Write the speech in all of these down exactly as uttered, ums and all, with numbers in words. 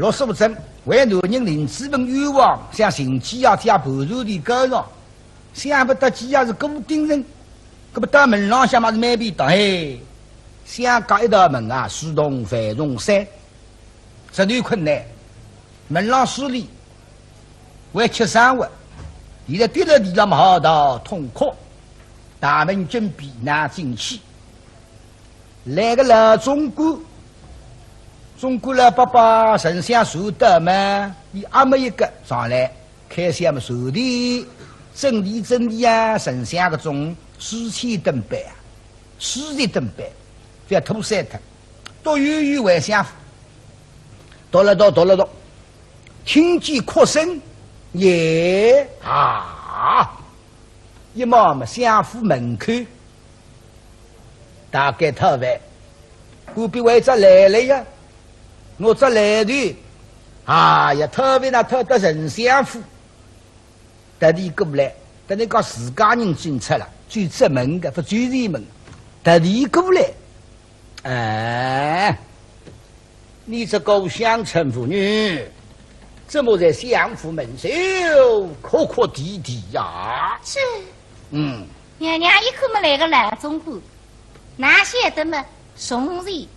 陆素贞为男人林子文冤枉，想寻机啊，借盘缠钿告状，想不到机啊是顾鼎臣，搿么到门浪向嘛是蛮便当，嘿，想轧一道门啊，四通繁虫山，实在困难。门浪势利，会吃生活，现在跌了地浪嘛好逃痛快，大门紧闭难进去。 来个老总管，总管老伯伯丞相传得嘛，伊阿末一个上来，开箱么传的，整理整理啊，丞相搿种书签登班啊，书籍登班，覅拖散脱，笃有冤回相府，笃了笃，笃了笃，听见哭声，耶啊！一望么相府门口 大概讨饭，隔壁位只来了呀，我只来的，啊呀，讨饭哪讨到丞相府，特地过来，等于讲自家人进出了，走正门个，勿走前门，特地过来。哎，你这个乡村妇女，怎么在相府门首哭哭啼啼呀？是。嗯。 娘娘一看么来个老总管，哪晓得么从前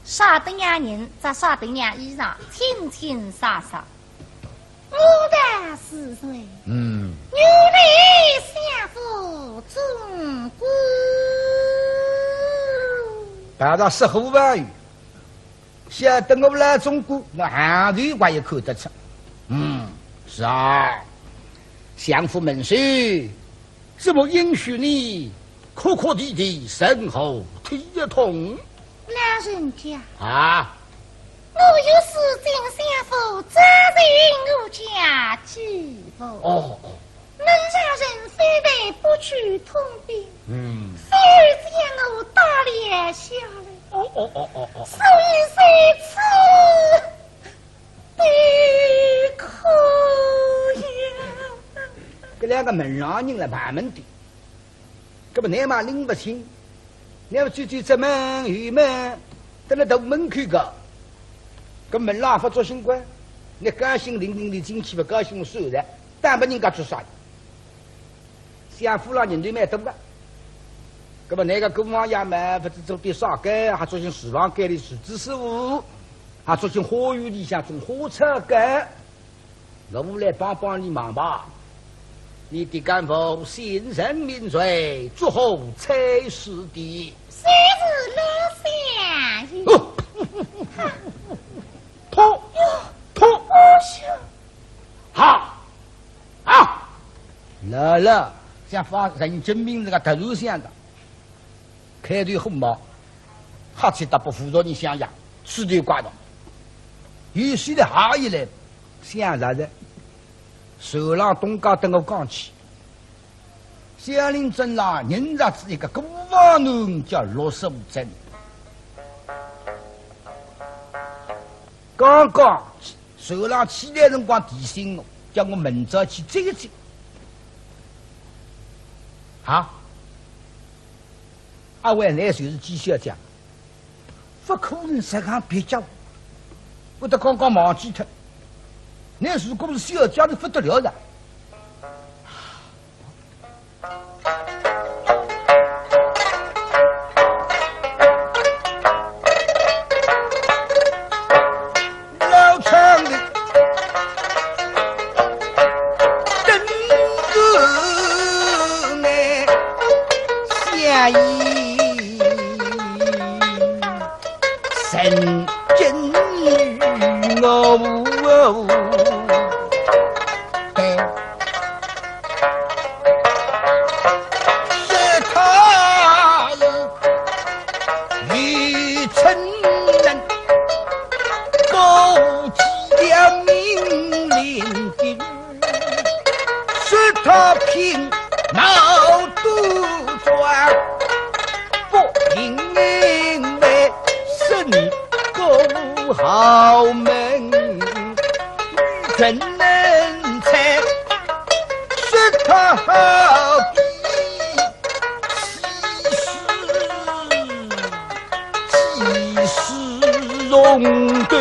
啥等样人，着啥等样衣裳，清清爽爽。我道是谁？嗯。原来相府总管。碰着说话朋友，晓得我老总管，那行头我也看得出。嗯，是啊，相府门首 怎么允许你哭哭啼啼，成何体统？老人家，啊？我有事进相府，只寻我家主婆。哦，哦。门上人非但不去通禀，嗯。反而将我打了下来。哦，哦，哦，哦，哦。所以在此 悲哭呀。搿两个门上人了，慢慢的，搿么倷嘛拎勿清，倷要走走正门后门，等辣大门口个，搿门浪勿作兴个，倷高兴拎拎俚进去，勿高兴算了，打拨人家做啥？ 相府浪人头蛮多个。搿么倷个姑王爷嘛，勿知做点啥个，还做进厨房间里厨子师傅，还做进花园里向种花草个。我来帮帮你忙吧。你的干部姓甚名谁，作何差事的？谁是老相爷？哦，呸！呸！哦，是。哈！ 啊！来了，像发神经病这个突然想的，开头很忙，哈气大不服着你想呀，气头怪的。有些的哈一来，想啥子？手浪东家等我讲起，香林镇上认着仔一个孤房奴叫陆素贞。刚刚 手浪起来辰光提醒我，叫我明朝去接一接。啊，阿会倷就是季小姐，勿可能实梗蹩脚，我都刚刚忘记脱。倷如果是小姐，是勿得了的。 老丈人，等我来相依，成真与我。 说他是愚蠢人，勾结了命令的，说他平闹杜撰，不应该升个豪门。 怎能猜，说他好比欺世，欺世romܕ。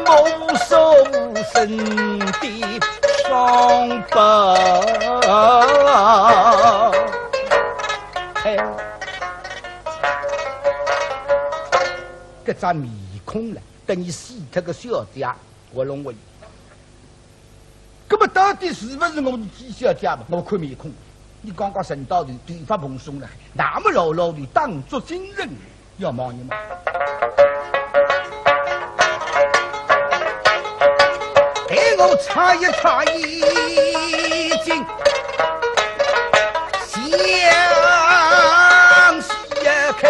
保守身体双保。哎，搿张面孔了，等于死脱个小姐，我认为。 搿么到底是勿是我们季小姐嘛？我看面孔，你刚刚神道头头发蓬松了，那么老老的当作精神，要望一望。待我擦一擦眼睛，向西看。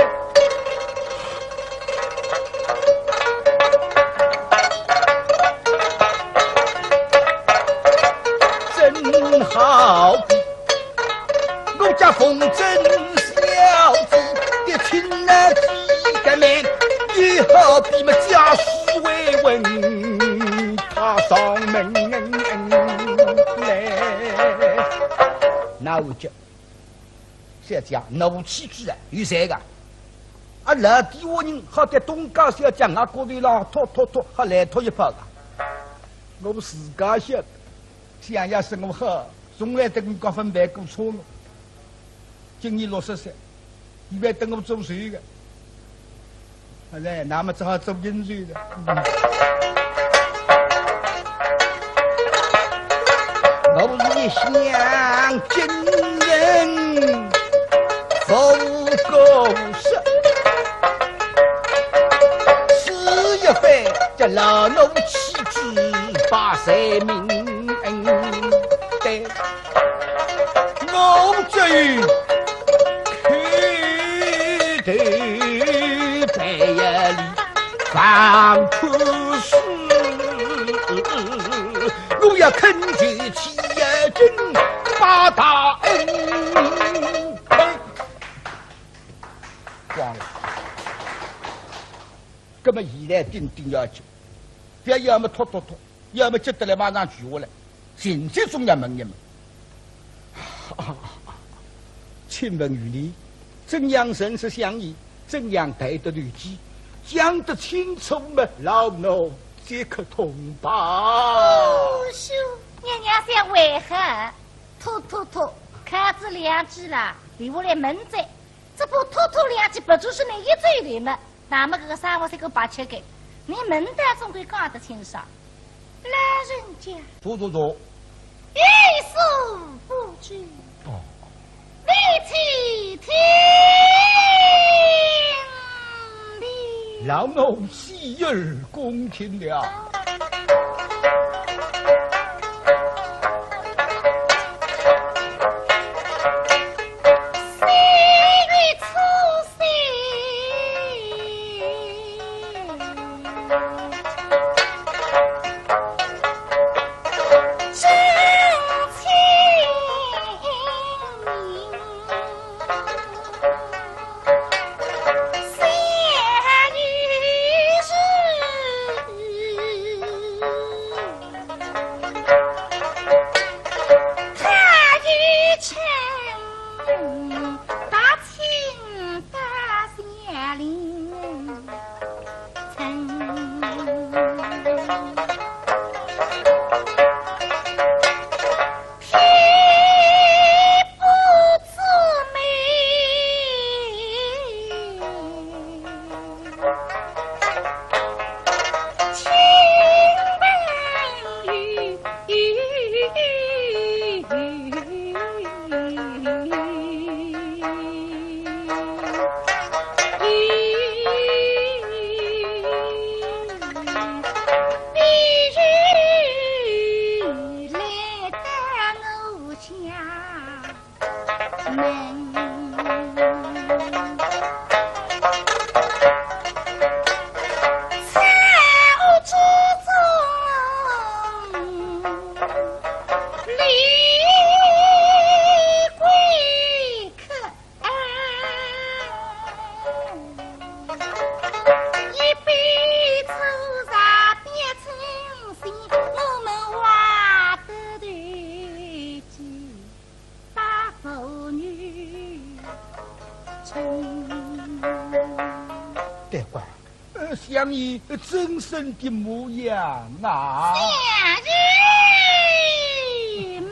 真好比我家凤珍小姐的亲儿几个面，也好比么家书为文，她上门来。那我讲，小姐，我气质啊，有谁个？啊，老底下人好歹东家小姐，我过头浪托托托，还来托一把个。我自家晓得， 想也是我好，从来对我家分别过错了。今年六十岁，伊还等我做寿个。好嘞，那么只好做阴寿了。嗯。我是一向精神不过时，是一番叫老奴气 只把神明对，我只有磕头拜呀礼，万不是，我要恳求天尊八大恩。光了。 搿么现在顶顶要紧，覅要么拖拖拖，要么急得来马上跪下来，情急总要问一问。请问于你，怎样认识相爷？怎样抬得头起？讲得清楚么，老奴即刻通报。哦，是，娘娘想为何？拖拖拖，靠仔两句啦，留下来问哉。 只怕拖拖两句，不就是你一嘴里么？那么搿个生活是个白吃个，你问得总归讲得清爽。老人家，坐坐坐。有所不知，哦。你且听哩。老奴洗耳恭听了。真身的模样啊。相爷们。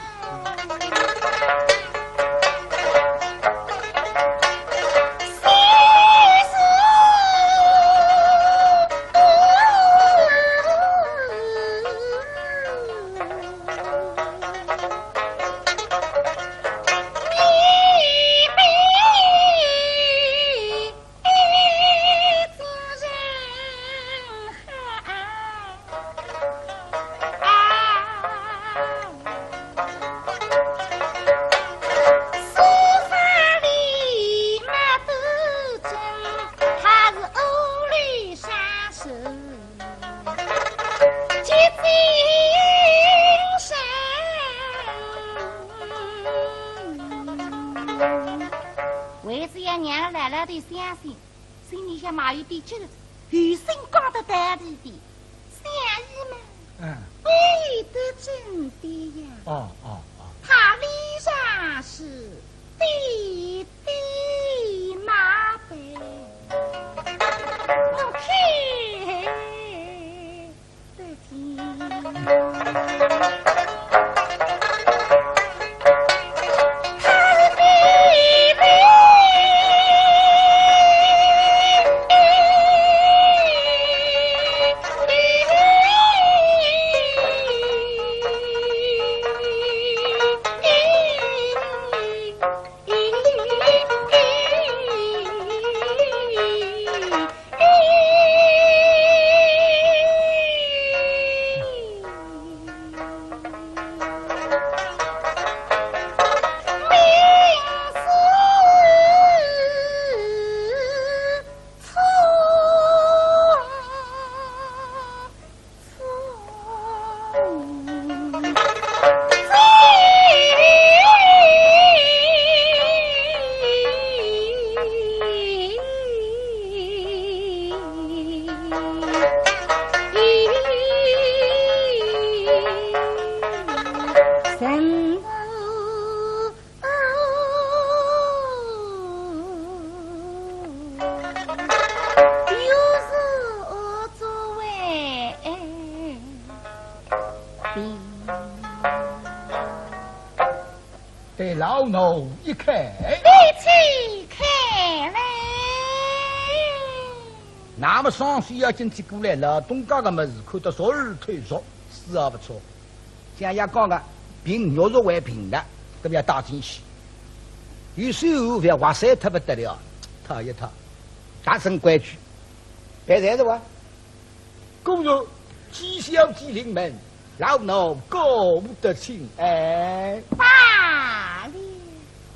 为仔要让老老头相信，心里向嘛有点急，有心讲得道理的。相爷们，嗯，你得真的呀。哦哦哦，他理查是爹爹妈辈，我看得见。对老奴一看，你且看来。那么双手要紧接过来，老东家个么事看得熟而透熟，是啊不错。像爷讲个，凭玉石为凭个，搿么要带进去。有时候覅划碎脱不得了，套一套，达成规矩，别在这哇。公主，季小姐临门，老奴告得请安。罢了。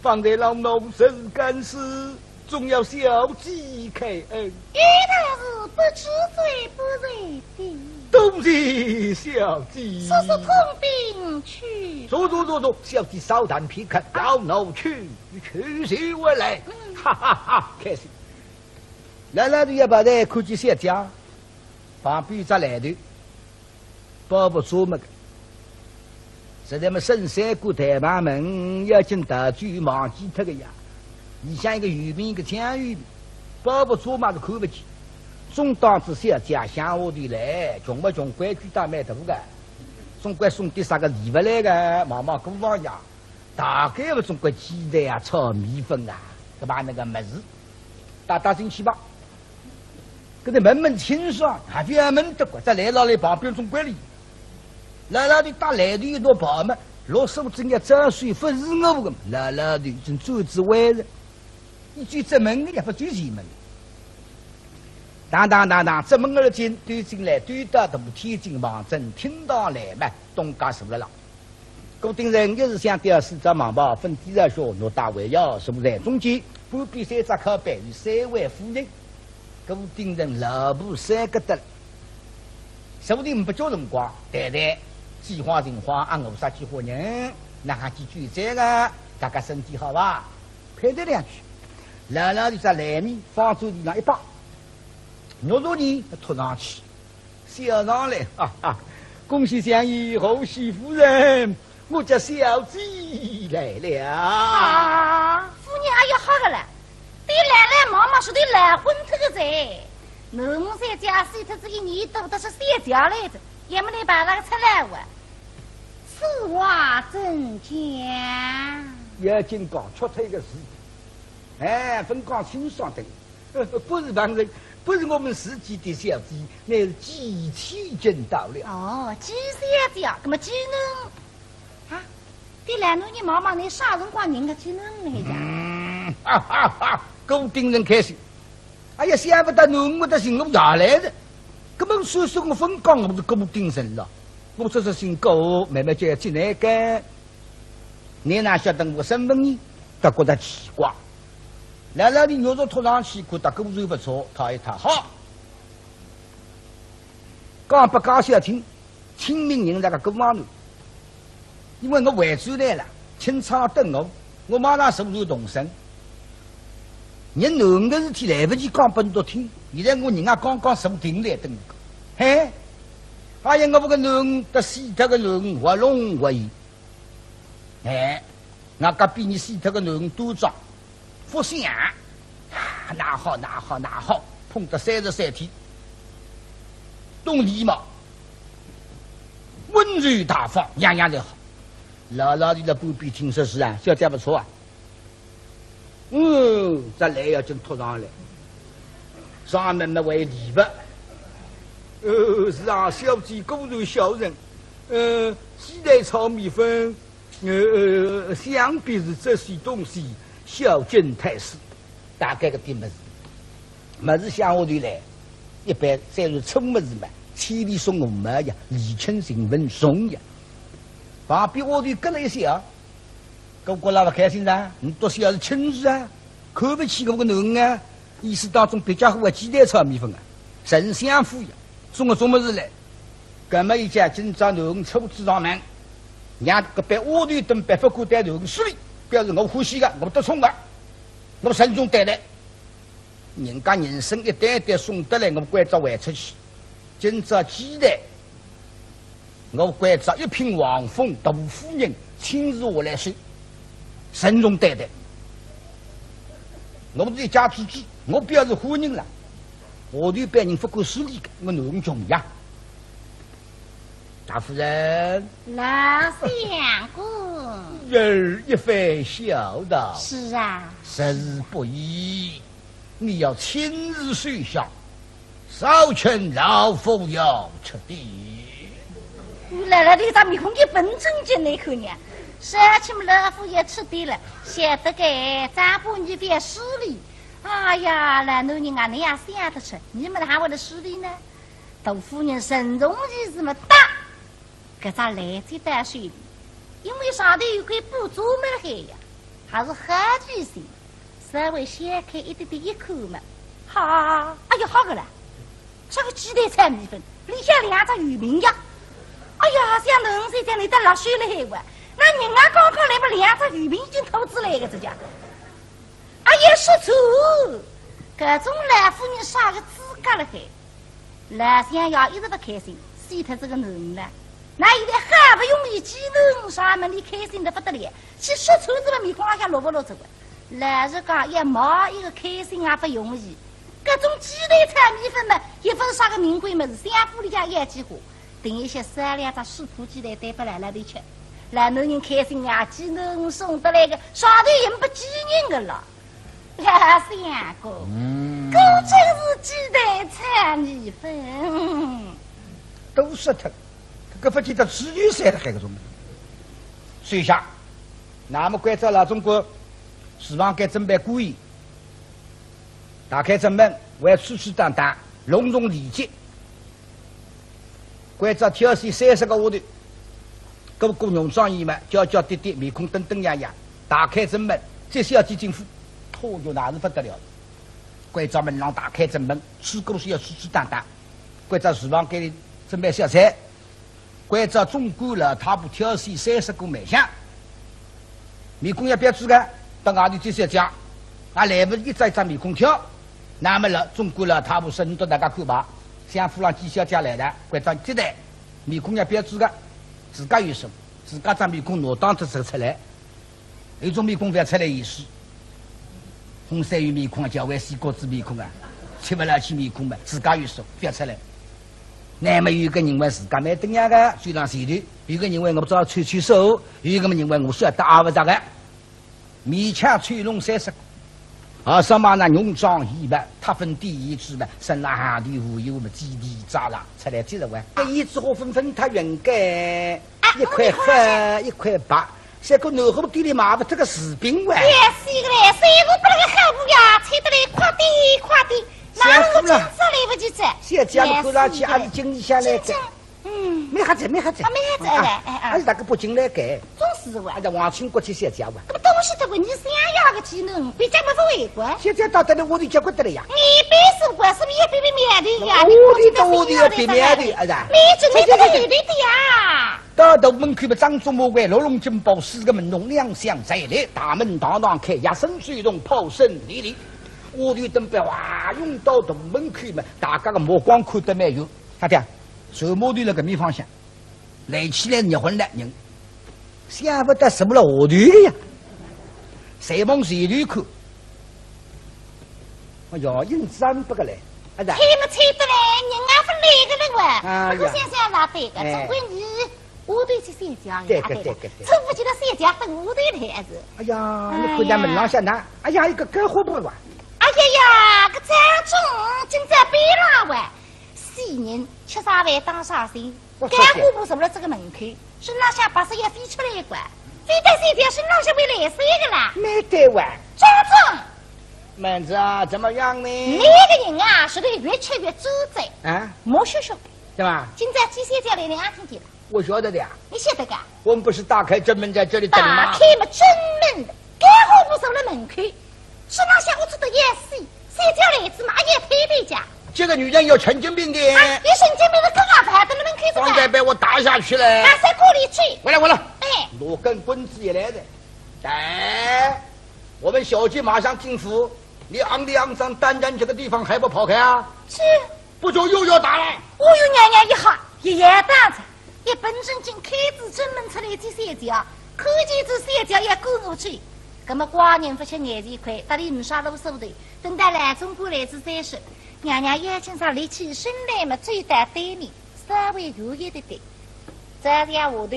方才老奴实是敢死，总要小姐开恩。你倒是不知罪不罪的。多谢小姐。速速通禀去。坐坐坐坐，小姐稍等片刻，老奴去去就回来。嗯。哈哈哈，开心。老老头一跑来看见小姐，旁边有只篮头，包袱装么个。实在么沈三官台旁门要紧逃走忘记脱个呀，里向一个油瓶一个酱油瓶，包袱装么是看勿见。总当仔小姐乡下头来，穷勿穷，规矩倒蛮大个，总归送点啥个礼物来个，望望过房呀。 大概勿总归鸡蛋啊、炒米粉啊，搿帮那个物事，带带进去吧。搿个问问清爽，还覅问得过，再来了来旁边总归哩。老老头带来的一道跑嘛，老师傅正要招手，勿是我个，老老头已经转仔弯了，伊就进门个呀，勿转前门。当当当当，进门而进，走进来，走到大厅进房正厅堂来嘛，东家坐了啦。 顾鼎臣一时想到四只蟒袍，粉底朝靴，玉带围腰，坐在中间，半边三只靠背，有三位夫人。顾鼎臣老婆三个得了，坐定勿叫辰光，谈谈，几化情况啊，我啥几化人，哪哈几句这个，大家身体好伐？攀谈两句。老老头只篮呢，放桌子上一摆，玉镯呢，托上去。 笑上来，哈哈，恭喜相爷，贺喜夫人，我家小姐来了。啊，夫人也要好个了，对老老毛毛说的老昏脱个哉。囡儿小姐死脱仔一年多，倒是小姐来哉，也没来碰着个出来哇。此话怎讲？要紧讲，吃脱一个字。哎，勿讲清爽的。呃，不是旁人，不是我们自己的小姐，乃是寄妻见到了。哦，寄小姐，那么寄囡儿啊？对老奴人望望，倷啥辰光认个寄囡儿来呀？嗯，哈哈哈，顾鼎臣开心。哎呀，想不到囡儿会得寻我爷来哉。搿么说说我勿讲我是顾鼎臣了，我只是姓顾，慢慢叫寄来个。倷哪晓得我身份呢？倒觉得奇怪。来了，倷玉镯托上去，看到果然勿错，套一套，好。讲拨家小听， 清明人家个过往呢，因为我回转来了，清仓等我，我马上手头动身。人囡儿个事体来不及讲拨倷笃听，现在我人家刚刚坐定来等我。嘿，哎呀，我搿个囡儿搭死脱个囡儿，活龙活现。哎， 外加比倷死脱个囡儿多张，福相。啊，那好，那好，那好，碰得三十三天，懂礼貌，温柔大方，样样侪好。老老的辣半边听说是啊，小姐勿错啊。嗯，这来要紧托上来，上门么为礼物。呃，是啊，小姐果然孝顺。呃，鸡蛋炒米粉， 呃，想必是这些东西孝敬太师，大概搿点物事。物事想下头来，一般虽然粗物事嘛，千里送红包呀，礼轻情分重呀。旁边下头隔了一些啊，搿个老勿开心啦，倷笃小姐是亲事啊，看勿起我个囡儿啊，意思当中别家伙个鸡蛋炒米粉啊，丞相府呀，送个种物事来。 葛末伊讲今朝囡儿初次上门，让搿班丫头等班勿敢对囡儿失礼，表示我欢喜个，我得宠个，我慎重对待。人家人参一担担送得来，我关照还出去。今朝既然我关照一品王封杜夫人亲自下来收，慎重对待。我是一家之主，我表示欢迎了。丫头班人勿敢失礼个，我囡儿穷呀。 大夫人。老相公。儿一番孝道。是啊。实是不易，你要亲自收下，少卿老夫要吃的。来了，倷只面孔一本正经来看呢，少卿老夫要吃的了，晓得个，张伯倷覅失礼。哎呀，老男人啊，倷也想得出，倷么哪会得失礼呢？ 杜夫人慎重其事么答，搿只篮子带手里，因为上头有块布遮么海呀，还是好记性，稍微掀开一点点一看么，哈，哎呀，好个啦，啥个鸡蛋炒米粉，里向两只圆饼呀！哎呀，想囡儿小姐倷得辣手了海哇，那人家刚刚来么两只圆饼已经吐出来个，这家。 哎呀，说错，搿种老夫人啥个资格了海？老相爷一直勿开心，死脱这个囡儿了。那现在好不容易寄囡儿上门，倷开心得不得了，去说错仔么面孔浪向落勿落这个。老实讲，要买一个开心也不容易。搿种鸡蛋炒米粉嘛，也勿是啥个名贵物事，相府里向要几化。 等一歇烧两只水烳鸡蛋端拨老老头吃，老男人开心呀，寄囡儿送得来个，上头也没寄人个了。老相公，嗯。果真是鸡蛋炒米粉。都说脱，搿个勿见得只有三个海搿种。收下，那么关照老总管，厨房间准备过夜。 打开正门，还要粗粗当当，隆重礼节。关照挑选三十个丫头，个个浓妆艳抹，娇娇滴滴，面孔登登样样。打开正门，接小姐进府，嚯哟，那是不得了。关照门浪打开正门，吃过是要粗粗当当。关照厨房间里准备小菜， 关照总管老太婆挑选三十个卖相。面孔要标致个，到外头去小姐，啊，来勿及一张一张面孔挑。那么了，总管老太婆说：“倷笃大家看吧，相府浪寄小姐来了，关照接待，面孔要标致个，自家有数，自家张面孔拿当出出来。 有种面孔勿要出来意思。红衫有面孔啊，叫为西瓜子面孔啊。吃勿了起面孔嘛，自家有数，覅出来。那么有个人为自家蛮得意个，就当前头；有个人为我只好吹吹手，有个么人为我说得阿勿着个。勉强吹拢三十个。啊，什么呢？浓妆艳抹，搭粉底胭脂嘛，身浪行头无忧么，叽叽喳喳出来接着玩。搿胭脂花纷纷它云该，啊，一块粉，一块白。 像个南货店里买勿着个饰品哇。也是个嘞，虽然勿那个好物呀，吹得来快点快点，那我今朝来勿及哉。小姐么看上去还是经理下来个。经理，嗯。蛮好仔，蛮好仔。啊，蛮好仔，哎，哎，哎。还是大个北京来个。总是哇。还是皇亲国戚小姐哇。搿么东西都拨你想要个技能，比较没所谓个。小姐到得了，我就结棍得了呀。你别说过，是不是也比比面的呀？我的都我的要比面的，哎呀。你真的这个有的呀。 到大门口么，张忠、马贵、六龙金宝四个门童两厢进来，大门堂堂开，夜深水动，炮声连连。下头等班哇，涌到大门口么，大家个目光看得蛮远。啥个？船码头辣搿面方向，来起来热昏来人，想勿到是辣下头个呀，侪望前头看。 哎哟，影子也没个嘞，啊，是啊。吹么吹得来，人也勿来个了哇。啊呀。不过想想也对个，哎。总归你下头去小姐呀，对个，对个，对个。对个。真勿见得小姐等下头来是。哎呀，哎呀。你看见门浪向呢，哎呀，一个干活婆哇。哎呀呀，搿张忠今朝搬了哇，死人，吃啥饭当啥心。 我说干活婆坐辣这个门口，身浪向白色也飞出来一块，飞到小姐身浪向会来三个啦。没得哇。张忠。妹子啊，怎么样呢？你个人啊，是个越吃越猪嘴。啊？没学学。对吧？今朝几小姐来两天的了。我晓得的呀。你晓得个？我们不是大开正门在这里等吗？大开么正门的，干活婆坐辣门口，身浪向我做得要死，小姐来仔嘛，也推推家。 这个女人有神经病的。啊，有神经病的更加烦，在那门口做啥？刚才被我打下去了。啊，谁过来去？回来，回来。哎。拿根棍子也来的。哎，我们小姐马上进府，你昂里昂张站在这个地方还不跑开啊？是。不就又要打了？我又娘娘一吓，也要打着。 一本正经开仔正门出来接小姐，看见仔小姐要赶我去。葛么寡人勿吃眼前亏，搭俚呒啥路数头，等到老总管来仔再说。娘娘要紧上立起身来么，走到对面，稍微远一点点。这样下头，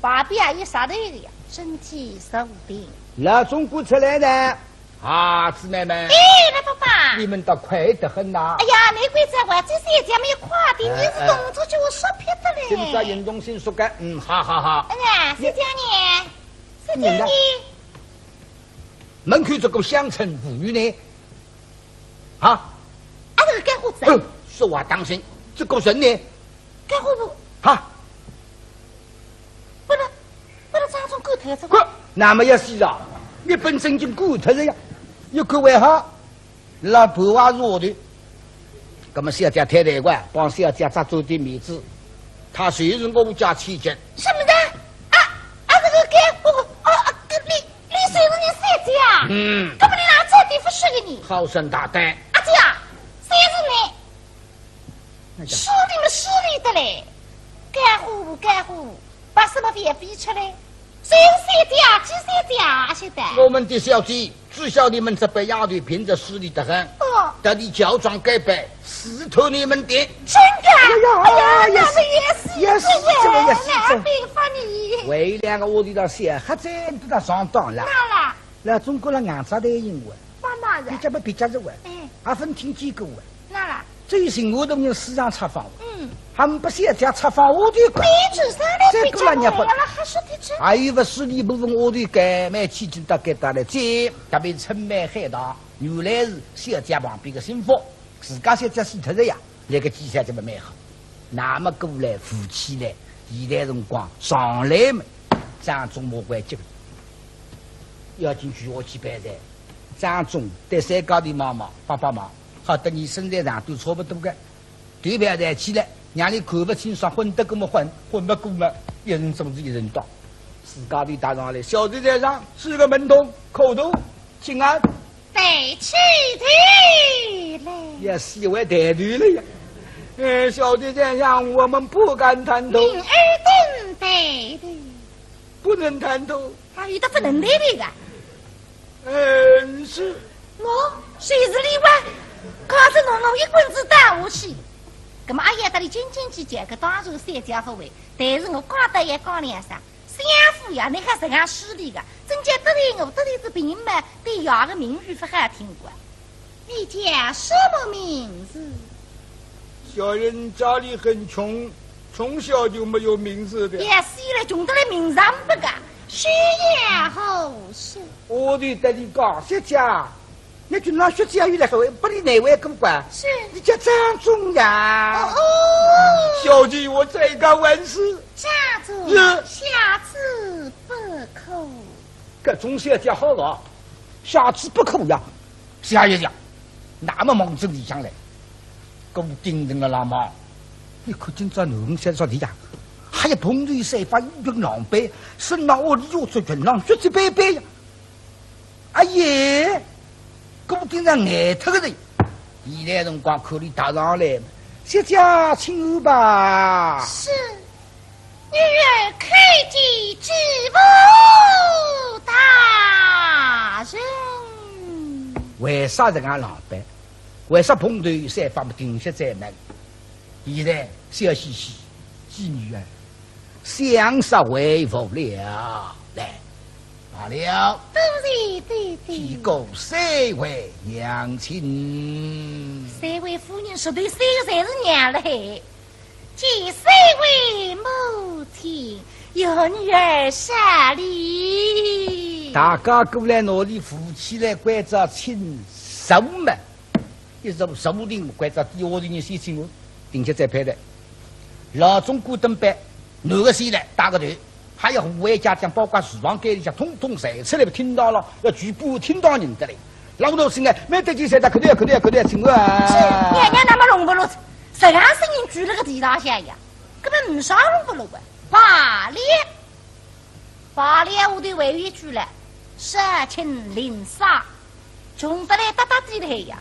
旁边也有石头个呀，身体坐定。老总管出来呢。 啊，姊妹们。哎，老伯伯。你们倒快得很呐。哎呀，难怪在外头小姐没有快点，哎，你是动作叫我说撇得嘞。哎。今朝运动性说个，嗯，好好好。哎呀，小姐呢？小姐呢？你呢？门口这个乡村妇女呢？啊？啊，这个干活子啊。嗯，说话当心，这个人呢？干活婆。啊？ 拨勒，拨勒张忠赶脱哉。滚！那么要死啊！一本正经赶脱哉呀，一看还好，辣半夜下头。葛么小姐太难过，帮小姐着足点面子，她就是我家千金。什么的？啊，啊，这个该，哦，哦，啊，搿你，你就是人小姐啊？嗯。葛么你哪着地服说个呢？好生大胆。啊，这样，谁是你？ 势利么势利得嘞，干活婆，干活婆，把什么也逼出来，谁是小姐啊，几小姐啊，晓得？我们的小姐，知晓你们这班丫头平日势利得很，哦。特地乔装改扮，试探你们的。真的？哎呀，哎呀，哎呀，也是，那么也是，也是，这个也是，这个。那没法呢。为两个屋里的小孩子都在上当了。那啦。老总管了硬着头硬话。 妈妈呀。你这么比较是我，哎。阿芬听见过我。哪啦？最近我都用市场采访我。嗯。还没不晓得采访我的个。你只是来比较，再过来你不，我要了还是的这。还有不是你不问我的个，买起真到该搭来，这特别春梅海棠，原来是小姐旁边个心腹，自家小姐死脱了呀，那个记载这么蛮好。那么过来扶起来，现在辰光上来嘛，张忠马关急个。 要紧举我去办哉。张忠对三家头望望，帮帮忙，好得你身材长短差不多个，头别抬起来，让你看不清爽，昏得过么昏，昏不过么一人总是一人倒。自家头踏上来，小弟在上，是个门童，叩头，请安。抬起头来。也是为抬头了呀。呃，小弟在上，我们不敢抬头。明儿等抬头。不能抬头。 啊，有的不能抬头个。嗯，是。喏，谁是你哇？告诉侬，我一棍子打下去。葛末阿爷搭俚斤斤计较，搿当然三家勿会，但是我讲得也讲两声。相府呀，侬看实梗势利个，真叫得罪我，得罪仔别人嘛，对爷个名誉勿好听个。你叫什么名字？小人家里很穷，从小就没有名字的。也是了，穷得来名字也没个。师爷何姓？我对得你讲，小姐， 你今朝说起也有点说，不理难为过关。是。你叫张忠呀？哦哦。小姐，我再敢问是？张忠，是。下次不可。搿种小姐好了，下次不可呀。下一讲，那么望仔里向来，顾鼎盯了拉嘛，你看今朝囡恩现在啥地呀？还有蓬头散发，衣裙狼狈，身浪下里又着裙浪，血迹斑斑呀。 哎呀，顾鼎盯呆脱个人。现在辰光看俚踏上来，小姐请安吧。是，女儿叩见知府大人。为啥实梗狼狈？为啥蓬头散发么？定歇再问。 现在笑嘻嘻，见女儿，想煞回府了。来，罢了。多谢爹爹。见过三位娘亲。三位夫人，说对三个侪是娘嘞。见三位母亲，有女儿失礼。大家过来拿俚扶起来，关照请坐嘛。 一直坐定，关照底下头人先请安，定歇再配的。老总管等班，男个先来，带个头，还有护卫家将，包括厨房间里向，统统侪出来，听到了，要全部听到人得来。老头子呢，没得几岁的，可对可对可对，请安。是，娘娘那么弄不落，实梗声音举了个地浪向呀，根本没啥弄不落个。罢了。 罢了，下头还有一句了，少卿零赏，穷得来搭搭底来呀。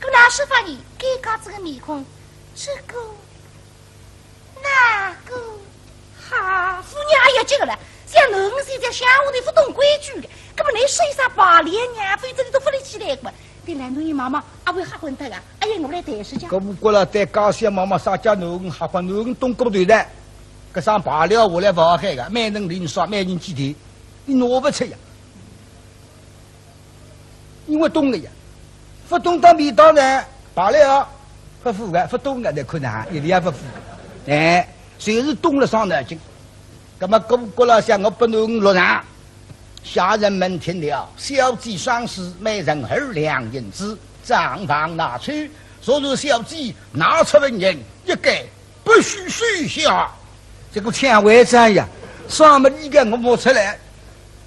搿哪说法呢？尴尬仔个面孔，这个，那个，哈，夫人也要急个了，像囡恩现在乡下头勿懂规矩个，搿么倷说一声罢了呀，否则俚都勿立起来个嘛。 对来，侬也妈妈，阿会吓昏脱个？哎呀，我来抬实讲。搿勿过了，对家小妈妈啥叫囡恩吓昏，囡恩懂过头的。搿声罢了下来勿好喊个，每人零赏，每人几钿，你拿勿出呀。因为懂个呀，勿懂到味道呢，罢了，勿付个，勿懂个，再看哪，一点也勿付。哎，就是懂了伤脑筋。 那么顾阁老想，我拨囡恩落场，下人们听了，小姐赏赐每人二两银子，账房拿去，若是小姐拿出纹银，一概不许收下。这个抢回账呀，算么你个我摸出来。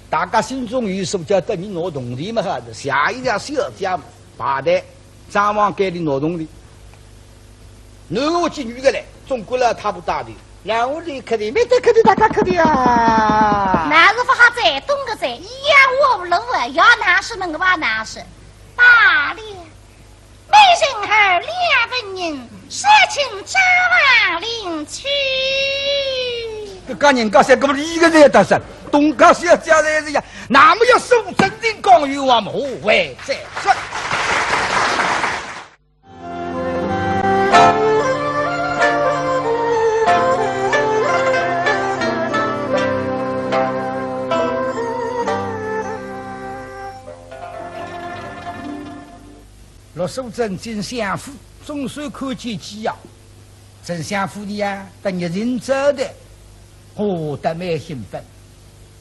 大家心中有数，叫得你拿铜钿么好，下一家小姐排队 账房间里拿铜钿。囡恩见女个来，总归了他不打的，然后你客气，没得客气，大家客气啊。那是勿好再懂个哉，一样我不乐啊，要难是能个吧难是。罢了，每人二两纹银，少卿账房领去。搿家人家小搿么一个人也打散，东家小姐来了呀，那么要收真正讲有话么，何为再说。 陆素贞进相府，总算看见姐呀。 丞相夫人呀，搭热情招待，哦，倒蛮兴奋。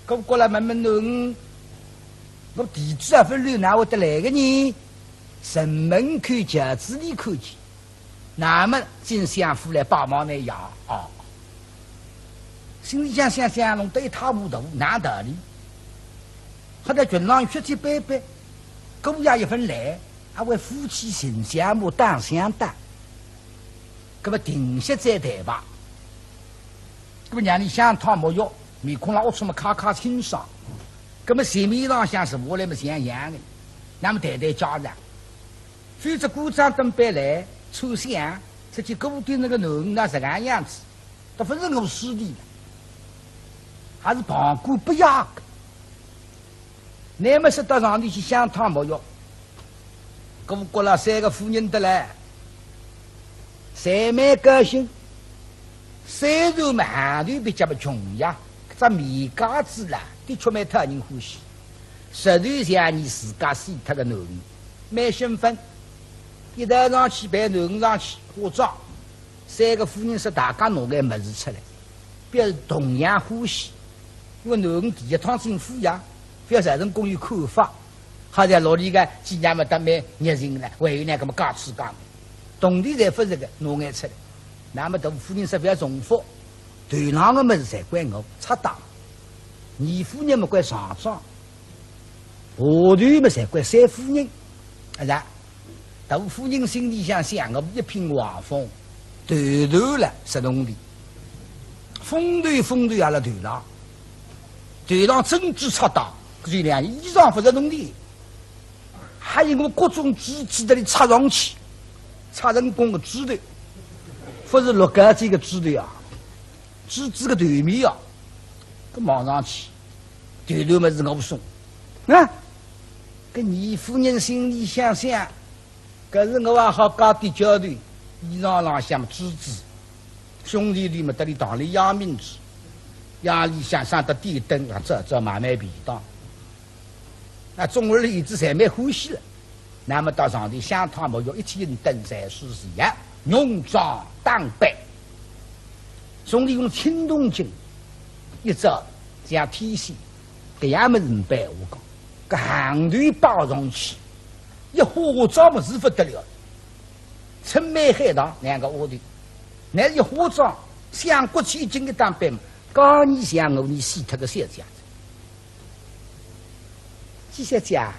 顾阁老问问囡恩，我地址也勿留，哪会得来个呢？城门口轿子里看见，那么进相府来拜望呢呀，哦。心里想想想，弄得一塌糊涂，哪道理？好在裙浪血迹斑斑，姑爷一份来，还为夫妻情相慕，打相打。 搿么定歇再谈吧。搿么让俚香汤沐浴，面孔浪龌龊么揩揩清爽。搿么席面浪向坐下来么像样个，那么谈谈家常。否则官长登班来，抽香，出去顾鼎那个囡恩哪实梗样子，倒勿是我势利了，还是旁观不雅个。那么说到上头去香汤沐浴，顾阁老三个夫人得来，侪蛮高兴。虽然嘛行头比较么穷呀，搿只棉袄子啦，的确蛮讨人欢喜。实头像伲自家死脱个囡儿，蛮兴奋。一道上去陪囡儿上去化妆，三个夫人说大家拿眼物事出来，表示同样欢喜。因为囡儿第一趟进府呀，覅造成各有看法。 好像老李个几娘么搭蛮热情了，还有呢，搿么介吃介买，铜钿侪勿是个，拿眼出来。那么大夫人说覅重复，头浪个物事侪归我，差搭。二夫人么归厂长，下头么侪归三夫人，啊是啊？大夫人心里想想，我一品王封，头头了，十铜钿。风头风头也辣头浪，头浪真珠差搭，搿就两衣裳勿是铜钿。 还有我各种珠子搭里插上去，插成功个珠头，勿是落盖子个珠头啊，珠子个头面啊，搿望上去，头头么是我送。啊，搿二夫人心里想想，搿是我也好加点交头，衣裳浪向珠子，胸前头么搭里当了一面珠，夜里向上得点灯，啊，这这蛮蛮便当。 那总而言之，侪蛮欢喜了。那么到上头香汤沐浴，一天灯侪是是呀，浓妆打扮。从里用青铜镜一照，像天仙，搿样么是没白话讲，搿行头摆上去，一化化妆么是勿得了，春美海棠两个丫头，那一化妆，像国千金个打扮嘛，讲你像我，你死脱个小姐。 季小姐啊，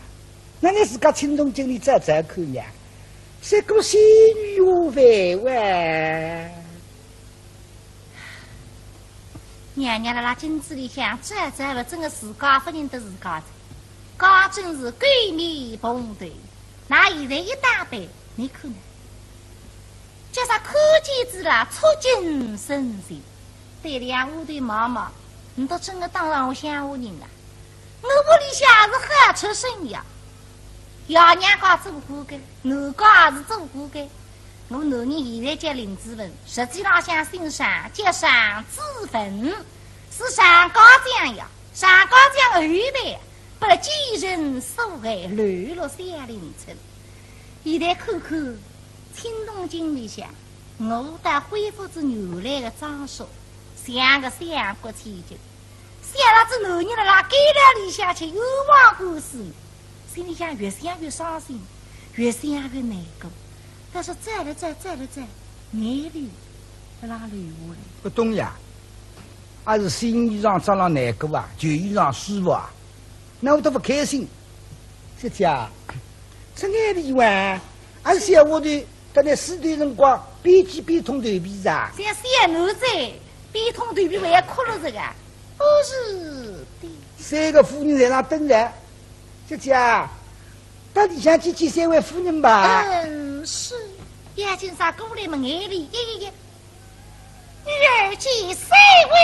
那你自家青铜镜里照照看呀，像个仙女下凡哇。娘娘辣辣镜子里向照照了，真个自家勿认得自家哉，假真是狗面蓬头。那现在一打扮，你看呢？ 叫啥看见仔啦，触景生情。对两丫头望望，倷倒真个当上我乡下人啊。我屋里向是好出身呀，爷娘家做官个，男家也是做官个。我男人现在叫林子文，实际浪向姓常，叫常子文，是常家将呀。 常家将后辈，拨了奸臣所害，流落小林村。现在看看青铜镜里向，我倒恢复仔原来个装束，像个相国千金。想到仔男人辣辣监牢里向吃冤枉官司，心里向越想越伤心，越想越难过。但是再了再，再了再，眼泪辣辣流下来。勿懂呀。 阿是新衣裳着了难过啊，旧衣裳舒服啊，那我都勿开心。小姐啊，是眼泪哇，阿是小丫头，到倷死脱辰光，边记边痛头皮啊？像小囡子，边痛头皮还要哭了这个。哦，是的。三个夫人在那等着。小姐啊，到里向去见三位夫人吧。嗯，是。眼睛上过来么，眼泪一一一。 女儿见三位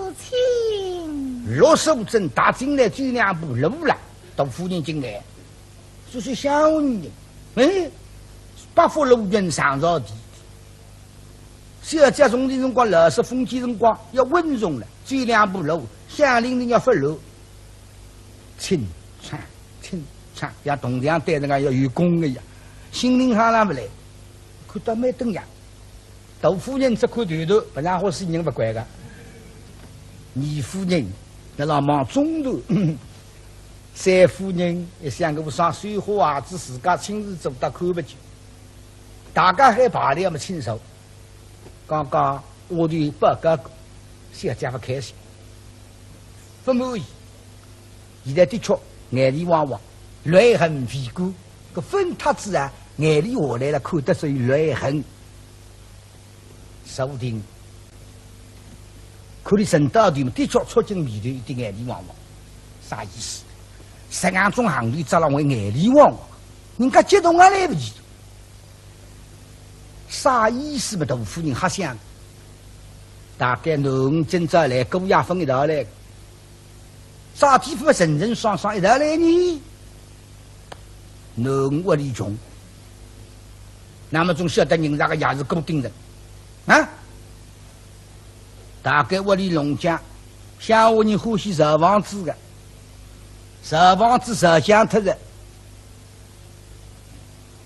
母亲。陆素贞踏进来走两步路了，大夫人进来，说是乡下人，哎，八福路人上朝的。小姐从前辰光，老式封建辰光要稳重了，走两步路，乡邻人要发落。 清唱，清唱，像铜墙对着个要有功个呀。心灵好了勿来，看到蛮登样。大夫人只看头头，勿然好死人勿怪个。二夫人辣辣望中头，三夫人一想，搿个啥水花鞋子自家亲自做得看勿见。大家还排列么清楚。 刚刚丫头报告过，小姐勿开心，勿满意。现在的确眼泪汪汪，泪痕飞过，搿分脱仔啊，眼泪下来了，看得出有泪痕。说不定，看伊神道的，的确触景眉头，一点眼泪汪汪，啥意思？实梗种行头，咋了会眼泪汪汪？人家激动也来勿及。 啥意思嘛？大夫人瞎想，大概囡儿今朝来，姑爷勿一道来，啥地方嘛？成成双双一道来呢？囡儿屋里穷，那么总晓得人家个爷是顾鼎臣啊。大概屋里弄僵，乡下人欢喜造房子个，造房子造僵脱了，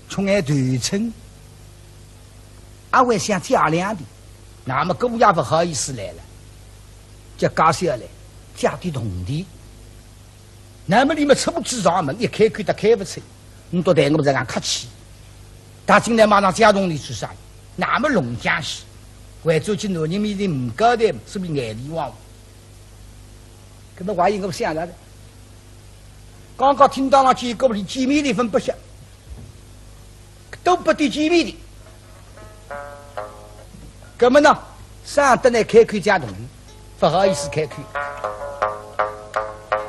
穷眼头寸，阿会想借两钿，那么姑爷勿好意思来了，叫介绍来借点铜钿。 那么你们出仔上门，一开口都开勿出，你都对我这样客气。他进来马上借铜钿去啥？那么弄僵些，为仔去男人面前勿交代，是勿是眼泪汪汪？搿么我也有想着的，刚刚听到了几个里见面的分不下， 都勿得见面的。搿么呢，省得来开口借铜钿，勿好意思开口，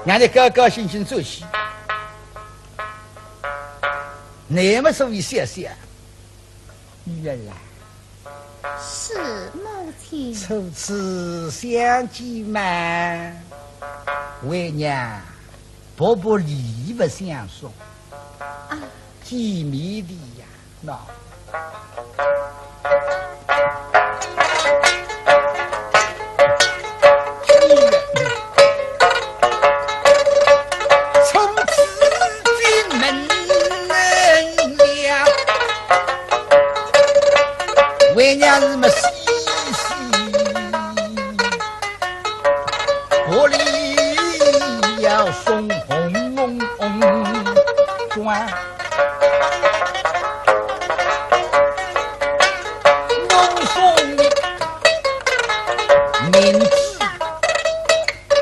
让伊高高兴兴转去。那么所以笑笑，女儿啊，是，母亲。初次相见嘛，为娘薄薄礼物相送。啊， 见面的呀，喏。初次进门了，为娘是么喜喜 薄礼要送红红红装。我送你银子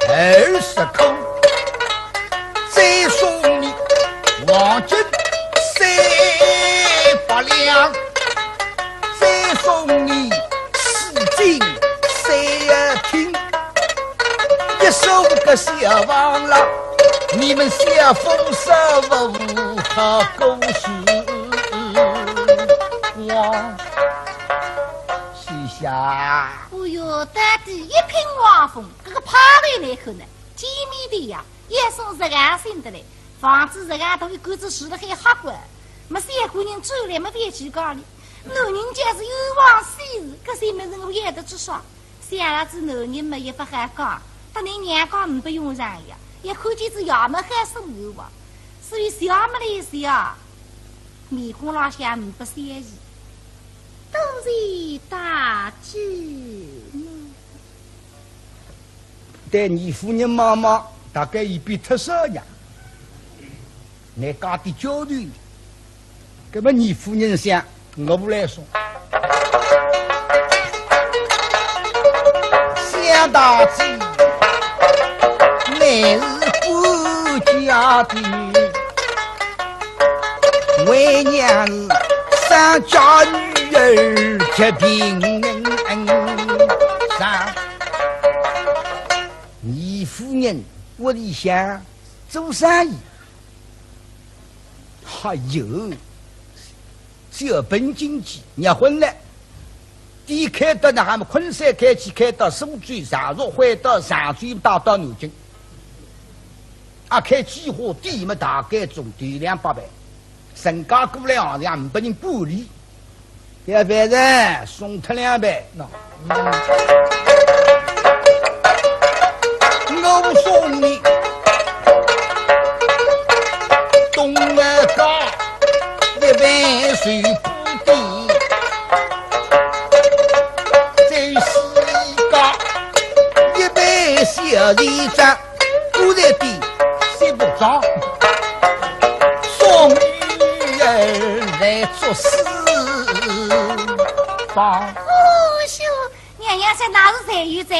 二十颗，再送你黄金三百两，再送你 四进三厅，一所个小房了，你们小夫少妇好过时光。是呀。哎哟，到底一品王府，搿个派头来看呢，见面的呀，也算是安心的嘞。 房子实梗大，一个子住了还吓坏，么三个人转来么覅去讲哩。男人家是冤枉死事，搿些物事我也得去说。想着仔男人么也勿好讲，搭倷娘讲呒不用场呀，也看见仔爷么还是冤枉。所以笑么来笑，面孔浪向呒不笑意。多谢大姐。 对二夫人望望，大概已变脱色呀。倷家的交代，搿么二夫人想，我来说。想大姐，乃是顾家的，为娘是商家女儿，极平人上。 二夫人屋里向做生意，还有小本经济，结婚了。店开到哪哈么昆山开起，开到苏州、常熟，回到常州，带到南京。啊，开几化店么大概总得两百万。 人家过来行情呒不人管理，要不然送脱两爿，喏。我送你东二家一爿水布店，再西家一爿小钱庄。 我在地西北庄，送女儿来做事吧。哦哟，娘娘说那是才有才，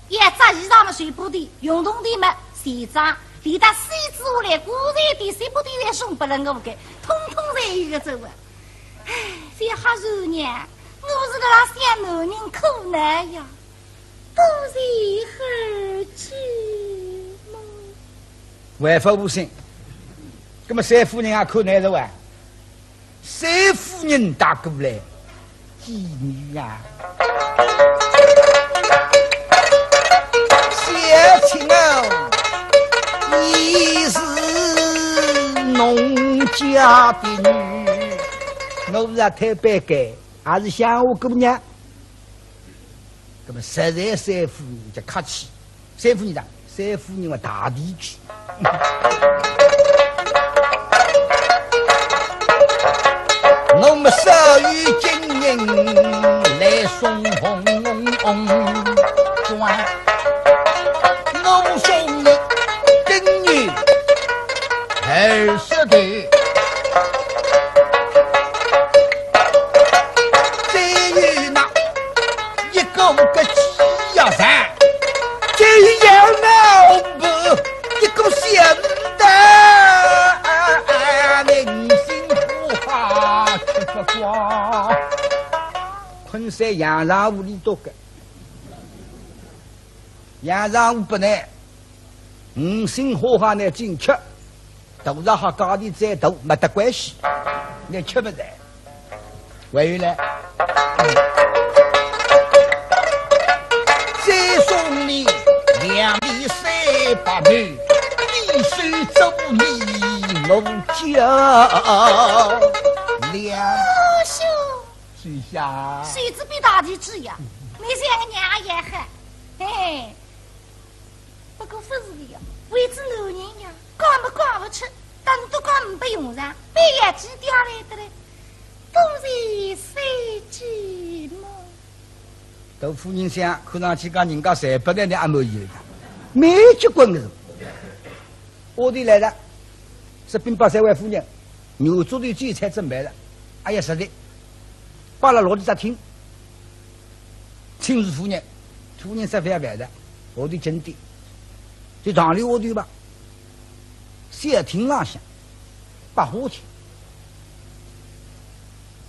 一只衣裳么水布店，运动店么西装，连带西子下来，果然的西北店侪送拨了我个，统统侪有个走啊。唉，覅瞎说呢，我是辣辣想男人苦难呀。 不是儿子么？为父无心，那么三夫人也看难受啊。三夫人打过来，妓女啊，小青哦，你是农家家的女，我是啊太白改，还是乡下姑娘。那么实在三夫人就客气，三夫人讲，三夫人话大地主。我们少有金银来送红妆，我送你金玉二十头。再有那一个个鸡呀噻，就要那我们一个仙丹，人心不怕吃不光。昆山阳澄湖里多个，阳澄湖不难，五星花花呢进去。 大闸蟹价钿再大没得关系，你吃不着。还有呢，再送你两粒三白头，你手做你我家两。哦哟，谁下？谁知比大地主呀？你像个娘也狠，嘿嘿。 不过不是的呀，为仔男人呀，讲么讲不出，但是都讲没用场，没眼睛掉来的嘞，都是谁寂寞。大夫人想，看上去讲人家侪不来的阿没有的，没结棍的。我的来了，是兵部三位夫人，牛做的酒菜准备了，哎呀，实在，摆了落地只厅，请示夫人，夫人说不要饭的，我的经典。 就长留下头吧。小厅浪向，百花厅。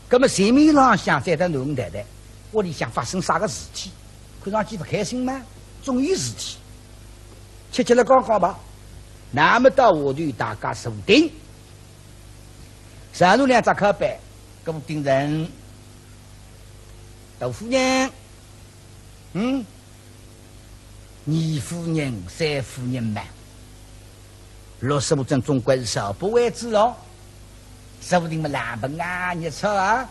那么前面浪向再搭囡儿谈谈，屋里向发生啥个事体？看上去不开心吗？总有事体。吃吃了讲讲吧。那么到下头大家坐定，上头两只靠背，顾鼎臣，大夫人，嗯， 二夫人、三夫人嘛，陆素贞总归是少不为主哦，说不定么冷盆啊、热炒啊。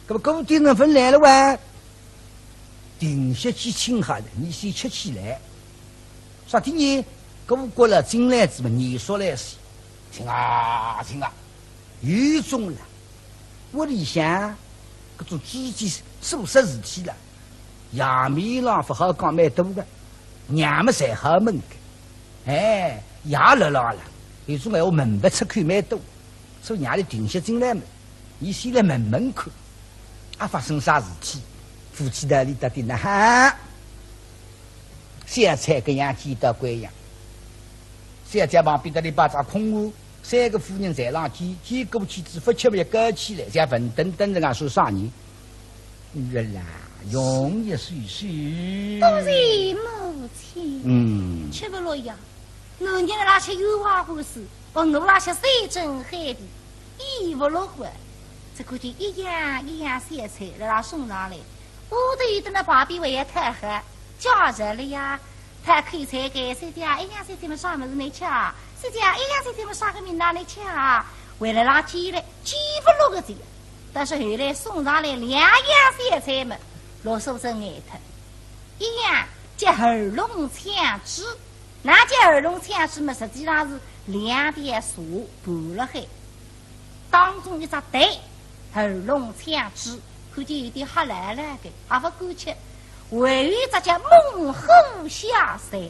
那么顾鼎臣勿来了哇，定歇几请下来，你先吃起来。啥体呢？顾阁老进来仔么，严肃来些，请啊，请啊。 有种了，屋里向搿种知己做啥事体了，爷面浪勿好讲蛮多个，娘么侪好问个，哎，爷辣浪了，有种闲话问勿出口蛮多，所以娘里定歇进来么，伊先来问问看，啊，发生啥事体？夫妻两里到底哪哈？小菜搿样见到鬼样，小姐旁边搭里摆只空碗， 三个夫人侪浪见，见过去仔勿吃么要高起来，像文登登人家说啥人？女儿啊，容易睡睡。多谢母亲。嗯。吃勿落呀，男人辣辣吃油花果子，哦，我辣吃山珍海味，呒勿落个。只看见一样一样小菜辣辣送上来，我都有得那旁边还要讨好，叫着了呀。 讨口菜个，小姐，一样小菜么啥物事呢吃啊？小姐，一样小菜么啥个名堂呢吃啊？为了拉起来，几乎六个字。但是后来送上来两样小菜么，陆素贞呆脱。一样叫二龙抢珠，哪叫二龙抢珠么？实际上是两条蛇盘辣海。 当中一只蛋，二龙抢珠，看见有点黑辣辣个，也勿敢吃。还有一只叫猛虎下山，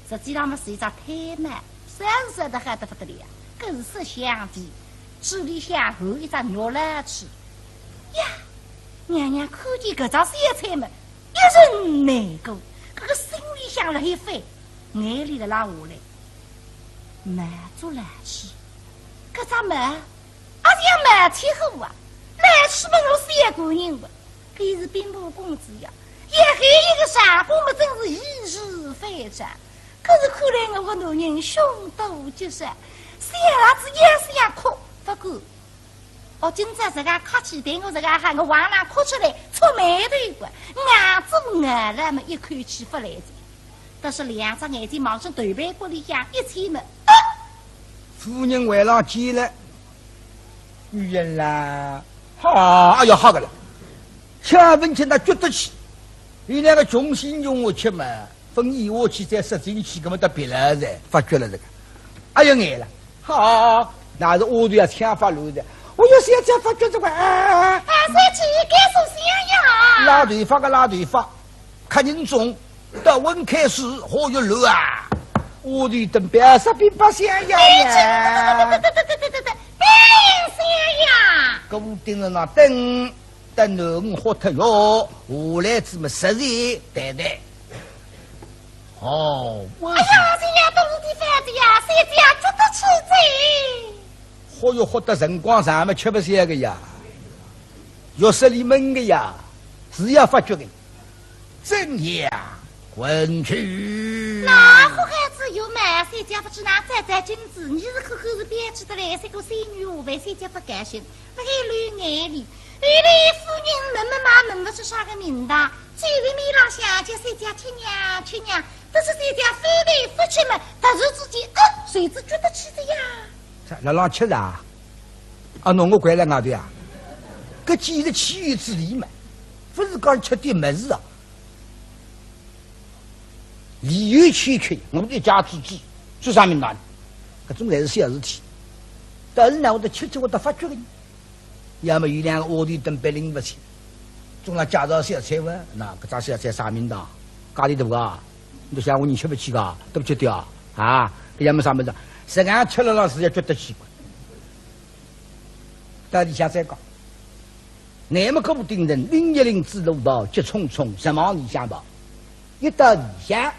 实际上么是一只太嫲，三十岁得好得勿得了，更是色香味，嘴里向含一只肉来吃。呀，娘娘看见搿只小菜么，一阵难过，搿个心里向辣海翻，眼泪辣辣下来。毛竹来吃，搿只毛 阿是要冒起火啊，乃是么我小官人物，伊是兵部公子呀，也还一个上官么真是易如反掌。可是看来我个男人凶多吉少，小儿子也是要哭，勿过，哦，今朝自家客气，对我自家喊个往哪哭出来，触霉头个，硬做硬来么一口气勿来哉。但是两只眼睛望准头背骨里向一牵么，啊！夫人回来见了，夫人啦，好，哎呀，好个了，吃啊，勿吃那觉得气，伊两个穷心穷我吃嘛，分伊我去再塞进去，搿么得别了噻，发觉了这个，哎呀，眼了，好，那是我都要抢发了噻，我有些才发觉这个，啊，啊，是几个是想要啊？拉头发个拉头发，看人中。 到温开始火药炉啊，我的等表示并不想要呀。别想呀！顾鼎臣那等，等侬喝脱药，下来怎么实在谈谈？哦，我哎呀，这样都是的反子呀，谁家做得起这？喝药喝得辰光长么吃不消个呀，药室里闷个呀，是要发觉个。 怎样，滚去！那好孩子有嘛，谁家勿知那摘摘金子，你是可可是编织的嘞，这个仙女下凡，谁家勿甘心，勿该流眼泪。后来夫人问问嘛，问勿出啥个名堂，嘴里面浪向叫谁家吃娘吃娘，但是谁家非得勿吃嘛，突然之间，呃，谁知觉得起的呀？辣浪吃啊？啊，侬我关了外头啊？搿几日起源之理嘛，勿是讲吃点物事啊。 理由欠缺，我们一家之计，做啥名堂？搿种侪是小事体。但是呢，我得吃吃，我得发觉个呢。要么有两个丫头等别人勿去，总要介绍小菜哇，那搿只小菜啥名堂？价钿大啊？侬想我人吃勿起个，对勿起的啊？啊，搿要么啥物事？实梗吃了老是也觉得奇怪。到里向再讲。 那么顾鼎臣拎一拎紫罗袍，急匆匆直往里向跑。一到里向，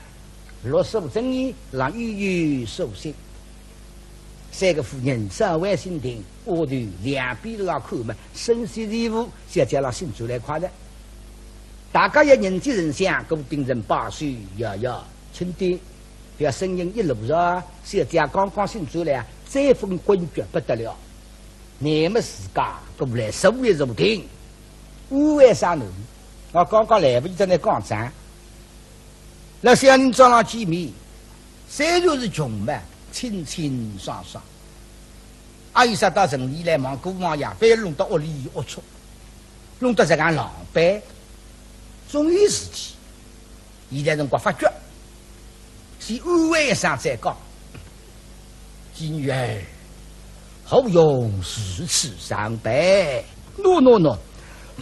落手正衣，让悠悠手心。三个夫人稍微心定，丫头两边都要看嘛，身先士卒，小姐拉醒转来快哉。大家也人接人想，顾鼎臣把手摇摇，轻点，不要声音一落着啊，小姐刚刚醒转来啊，这份昏厥不得了。 那么自家过来坐一坐定，安慰啥呢？我刚刚来不及跟你讲讲。那小人早浪见面，虽然是穷嘛，清清爽爽。阿有啥到城里来忙过忙呀，非要弄到屋里龌龊，弄得这样狼狈，总有事体。 现在辰光发觉，先安慰一声再讲。金玉儿，何用如此伤悲？喏喏喏，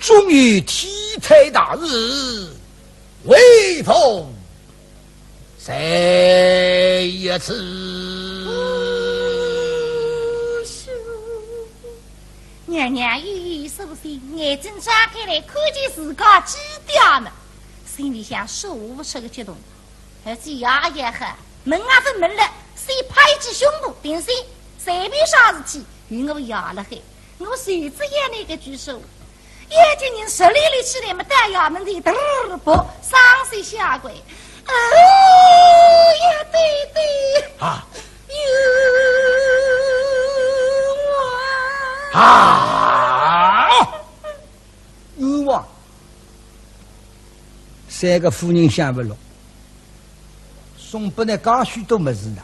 终有天灾大事，为父在此。娘娘一一苏醒，眼睛张开来，看见自家姐姐么，心里向说勿出个激动。而且爷也好，问也勿问了，先拍一记胸脯，定心，随便啥事体，有我爷辣海，我谁知要哪个举手？眼睛人实力力起来么，到衙门里嘚儿啵，双膝下跪。哎呀，爹爹！啊！ 冤枉！啊！冤枉！三个夫人想勿落，送拨倷介许多物事呢，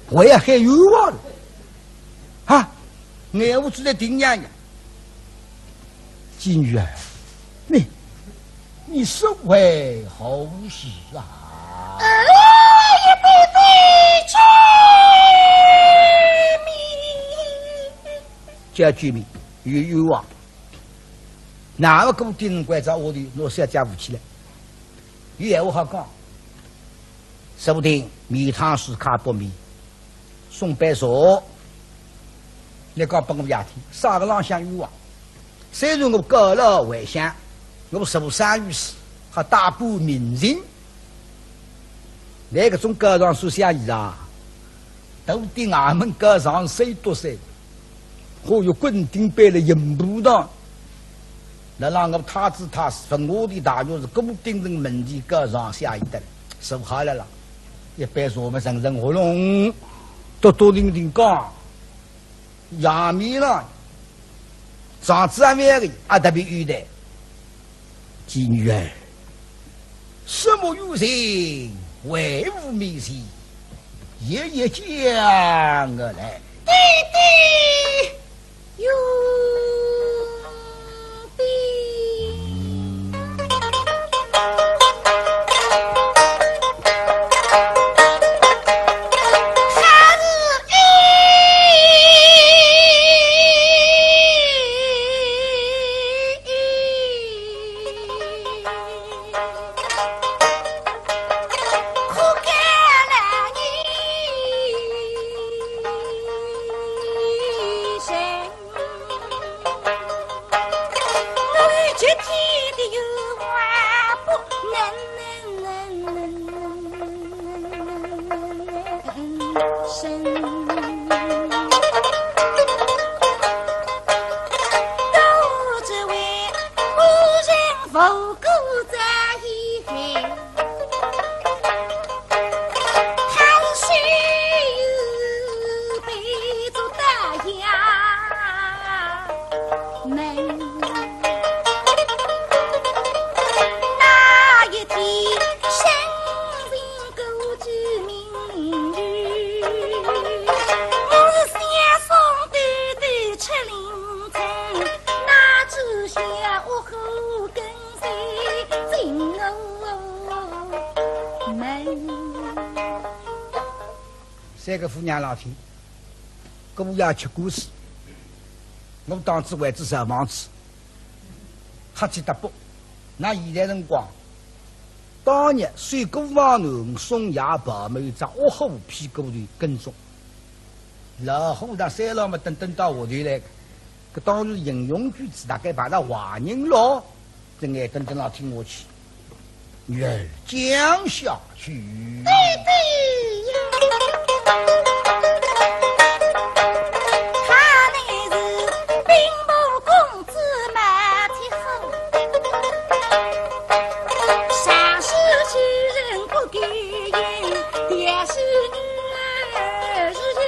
还要喊冤枉了？啊！眼乌珠来盯娘娘。 金玉儿，你，你是为何事啊？哎呀，爹爹，救命！叫救命，有冤枉。那么顾鼎臣关照丫头，拿小姐扶起来，有闲话好讲。说不定面汤水揩不灭。 送杯茶，倷讲拨我爷听，啥个浪向冤枉？虽然我告老还乡，我受伤于此，还大半名人。倷搿种告状书写意啊，都顶衙门告状谁多谁，还有滚钉板了刑部堂。 那让我太子太师，文武的大学士顾鼎臣门前告状下一等，说好了啦，一杯茶么，顺顺喉咙，笃笃定定讲，衙门了，状子还没个，阿特别有的。金玉儿，什么冤情为父面前？一一讲个来。爹爹，有爹。三个夫娘老天，姑爷吃官司，我当初为仔造房子，瞎七搭八。那现在辰光，当日水姑房南送爷跑么一只恶虎屁股头跟踪，老虎搭三老么等等到下头来个，搿当然英雄举止大概碰着坏人咯。 这眼瞪瞪牢听下去，女儿讲下去。爹爹呀，他乃是兵部公子马天虎，上书求人不敢言，但是女儿是人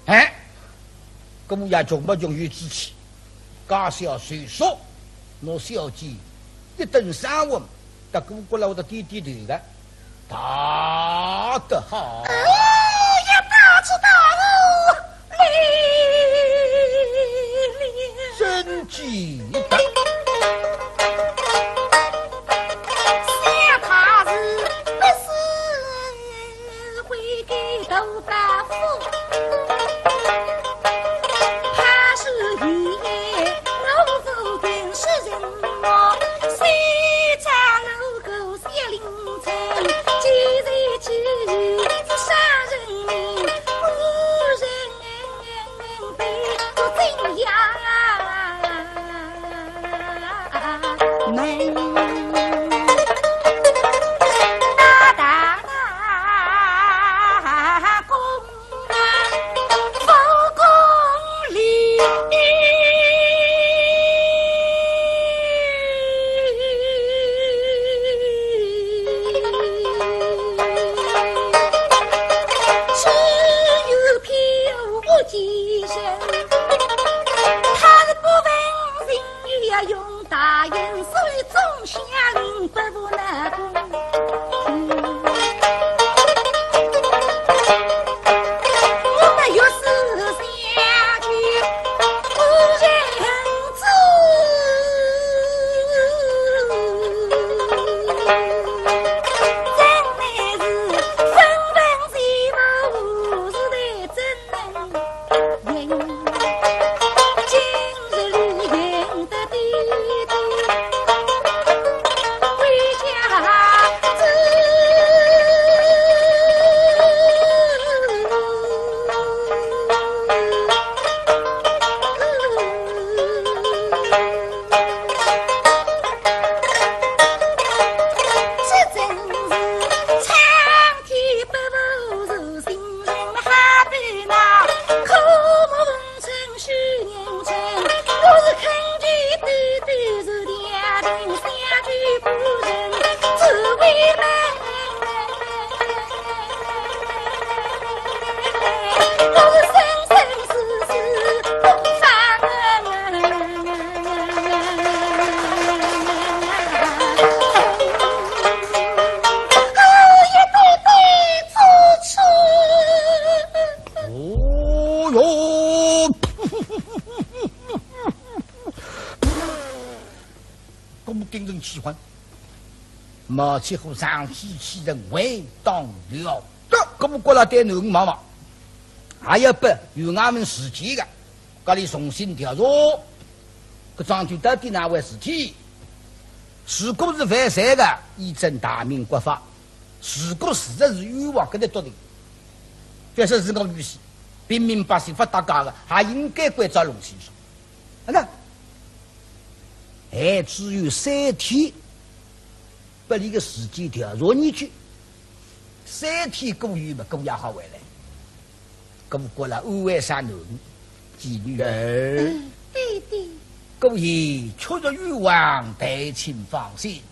哎，姑爷穷不穷有志气， 家小虽小，拿小姐一顿生活，搭姑姑老的点点头的，大得好。哎呀，大吉大利，真记得。想他是不是 会给头大福，怕是一夜老夫跟是人么，谁家老狗小林村，几岁几岁是杀人命，不人盯人气昏。毛七虎上去气人为当了得，搿么过来对囡儿望望，还要拨县衙门时间个，搿里重新调查，搿桩事体到底哪回事体？如果是犯罪个，依照大明国法；如果事实是冤枉，搿得笃定。假使是我女婿，平民百姓勿搭界个，还应该关照弄清爽。啊，那还只有三天，拨俚个时间调查研究，三天过后嘛，姑爷好回来。姑爷过来安慰声囡儿，继女儿。爹爹。姑爷确实冤枉，但请放心，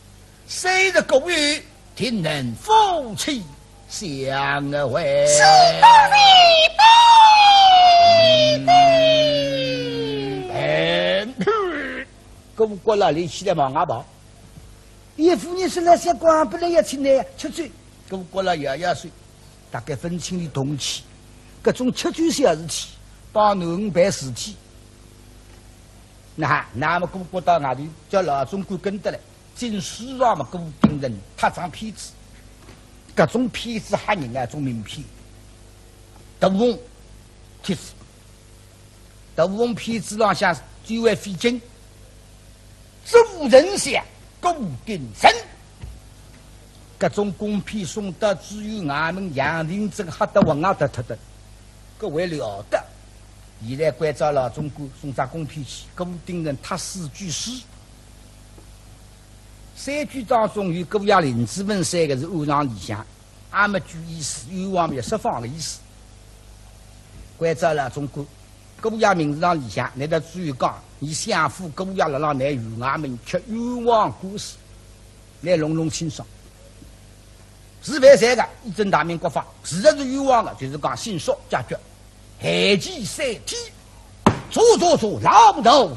虽是姑爷，定能夫妻相会。是，多谢爹爹。嗯，姑爷过来，立起来望外跑。 伊夫人说了，想讲本来要请倷吃酒，搿么过来摇摇手，大概分清俚动机，搿种吃酒小事体，帮囡儿办事体。那，那么姑爷到外头，叫老总管跟得来，进书房嘛，顾鼎臣搭张片子，搿种片子吓人啊，种名片，大红帖子。 大红帖子浪向最为费劲，主人像顾鼎臣。搿种公片送到知县衙门，杨廷珍吓得魂也脱脱的，搿还了得？现在关照老总管送只公片去，顾鼎臣脱四句诗，三句当中有姑爷林子文三个字暗藏里向。 阿末句意思，冤枉也释放个意思。关照老总管，姑爷名字浪里向，倷搭知县讲，伲相府姑爷辣辣倷县衙门吃冤枉官司，倷弄弄清爽。是犯罪个，依照大明国法；事实是冤枉个，就是讲刑诉解决。 限期三天，做做做，老头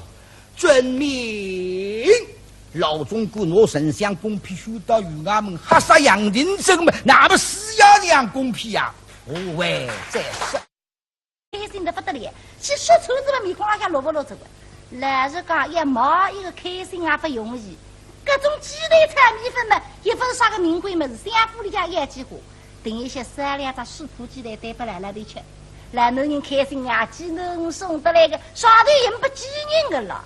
遵命。老总管拿丞相公片送到县衙门，吓煞杨廷珍么，那么是要这样公片呀？何为再说？开心得不得了，去说穿仔么面孔浪向落勿落这个。老实讲，要骂一个开心也不容易。搿种鸡蛋炒米粉嘛，也勿是啥个名贵物事，相府里向要几化。 等一歇烧两只水煮鸡蛋端拨老老头吃，老男人开心呀，鸡能送得来个，上头也勿鸡人个了。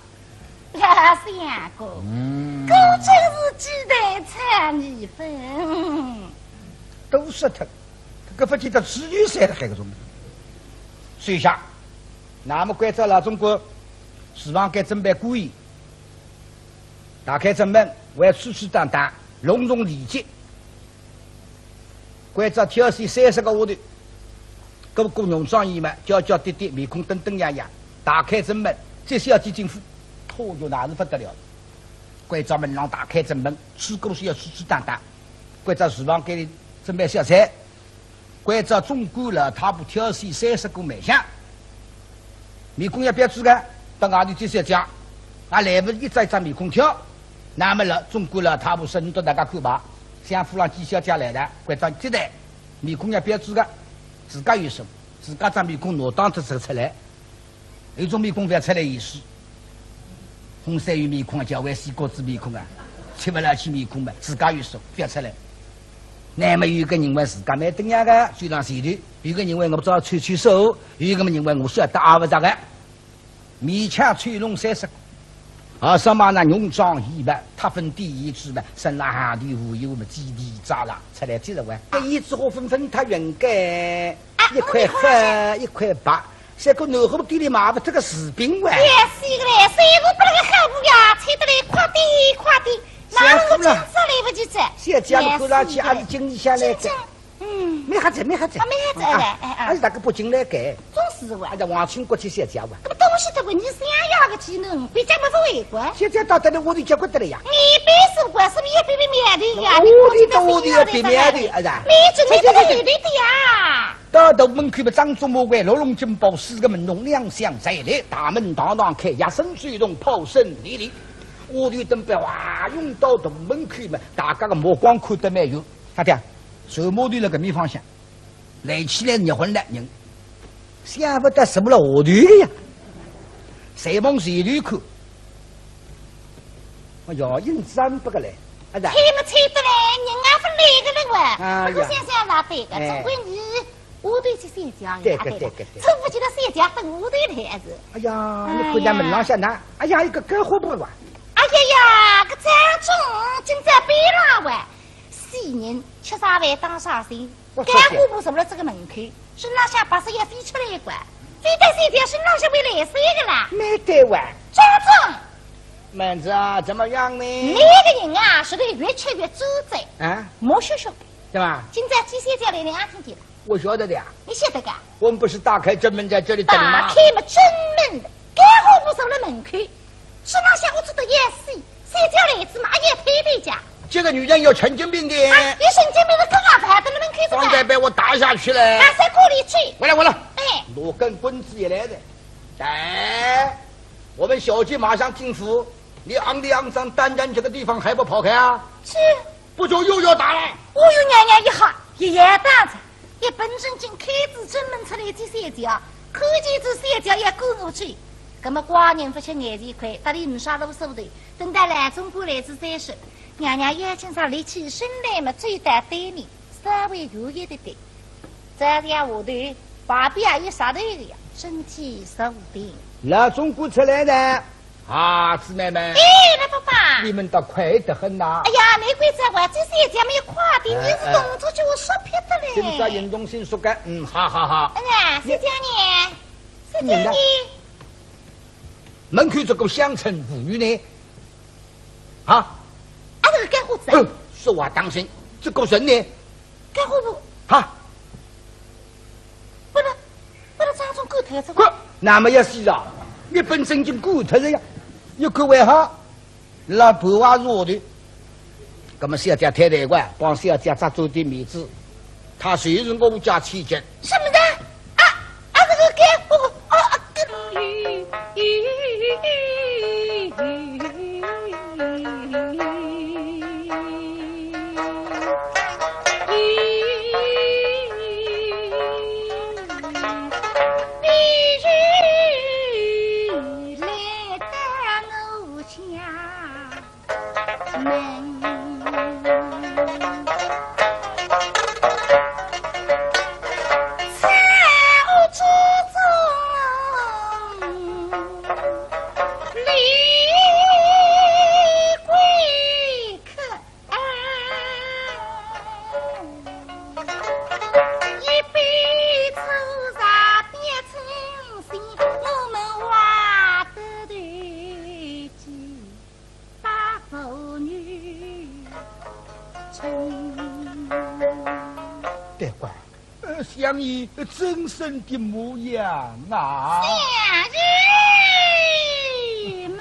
老相公，嗯。果真是鸡蛋炒米粉。都说脱，搿个勿见得只有三个海个种。收下，那么关照老总管，厨房间准备过夜，打开正门，还要吹吹打打，隆重礼节。 关照挑选三十个丫头，个个浓妆艳抹，娇娇滴滴，面孔登登样样，打开正门，接小姐进府，嚯哟，那是不得了。关照门浪打开正门，吹鼓吹要吹吹打打，关照厨房间里准备小菜，关照总管老太婆挑选三十个卖相。 面孔要标致个，到外头接小姐，也来勿及一张一张面孔挑。那么了，总管老太婆说，倷笃大家看吧，相府浪见小姐来了，关照接待，面孔要标致个，自家有数，自家张面孔拿当头走出来。有种面孔覅出来也是，红烧鱼面孔啊，叫为西瓜子面孔啊，吃勿落去面孔嘛，自家有数，覅出来。那么有个人为自家蛮登样个，就让前头，有个人为我只好吹吹手， 有一个么人为我说得阿勿着个，勉强吹拢三十个。啊，什么呢？浓妆艳抹，擦粉点胭脂嘛，身浪行头无忧么，叽里喳啦出来几十万。搿胭脂花粉粉太圆个，啊，一块黑，一块白，像个南货店里买勿脱个饰品哇。也是个嘞，所以我把那个好物呀，吹得来快点快点，哪能我今朝来勿及着？小姐么看上去还是经理下来个。 嗯。蛮好仔，蛮好仔。啊，蛮好仔，哎，哎，哎。还是大家北京来个。总是哇。哎，王清国去小姐哇。搿么东西得问你想要个技能，别家没法为过。小姐到得了，我就结果得了呀。你别说过，是不是也别别面的呀？我的都我的要别面的，哎呀。你真的不得了的呀。到大门口么，张忠谋为六龙金宝四个门童两厢在内，大门堂堂开，一声水动，炮声凛凛。我就等白哇，涌到大门口么，大家个目光看得蛮远。 啥个？船码头辣搿面方向，来起来热昏了人，想勿到什么了下头个呀，侪望前头看。哎哟，硬争不过来，啊是啊？猜么猜得来，人家勿来个了哇。啊呀。不过想想也对个，哎。总归你下头去歇觉呀，对个，啊对个。对个，对个。错勿记得歇觉等下头来还是？哎呀，哎呀。你看见门浪向呢？哎呀，一个干活婆哇。哎呀呀，搿张总今朝背了哇，死人吃啥饭当啥心。 我说干活婆坐了这个门口，身浪向白色也飞出来一管，飞到三条身浪向会来三个啦。没得哇。张总。妹子啊，怎么样呢？那个人啊，是得越吃越猪嘴。啊？没羞羞。对吧？今朝几仙叫来的啊，听见了。我晓得的呀。你晓得个？我们不是大开正门在这里等吗？大开么正门的，干活婆坐了门口。 身浪向我做得要死，三条来子嘛，也要推推家。这个女人有神经病的。哎，有神经病的更加烦的，那门口子啊。方才被我打下去了。啊，谁过来去？我来，我来。哎。拿根棍子也来的。哎，我们小姐马上进府，你昂里昂张站在这个地方还不跑开啊？是。 不就又要打了？哦哟，娘娘一吓，一夜打着，一本正经开仔正门出来见小姐，看见仔小姐也赶过去。葛么寡人勿吃眼前亏，搭俚呒啥路数头，等到老总管来仔再说。娘娘要紧上立起身来么，走到对面，稍微远一点点。再向下头，旁边也有石头个呀，身体坐定。老总管出来呢。 啊，姊妹们。哎，老伯伯。你们倒快得很呐。哎呀，没关系，我这些也没有快的，哎，你是动作就我说撇的嘞。哎。今朝运动性说个，嗯，好好好。哎呀，小姐呢？小姐呢？你呢？门口这个香尘无语呢？啊？啊，这个干活子啊。嗯，说话当心，这个人呢？干活不？啊？ 不能，不能张总赶脱呀，这个。滚！那么要死啊！你本身已经赶脱了呀，又赶为好，老婆啊弱的，那么小姐太太乖，帮小姐扎足点面子，她虽是我家千金。什么人？啊，啊，这个给我，啊，啊，给 对，乖。 呃，想你真身的模样啊。相爷们。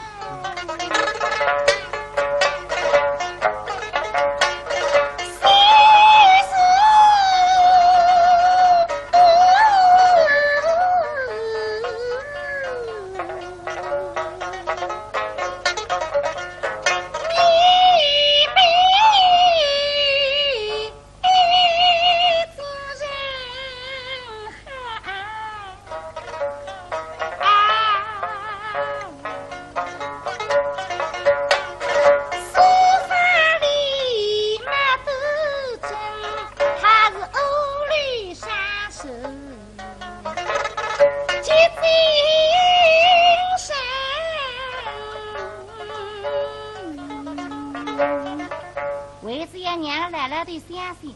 为只要让老老头相信，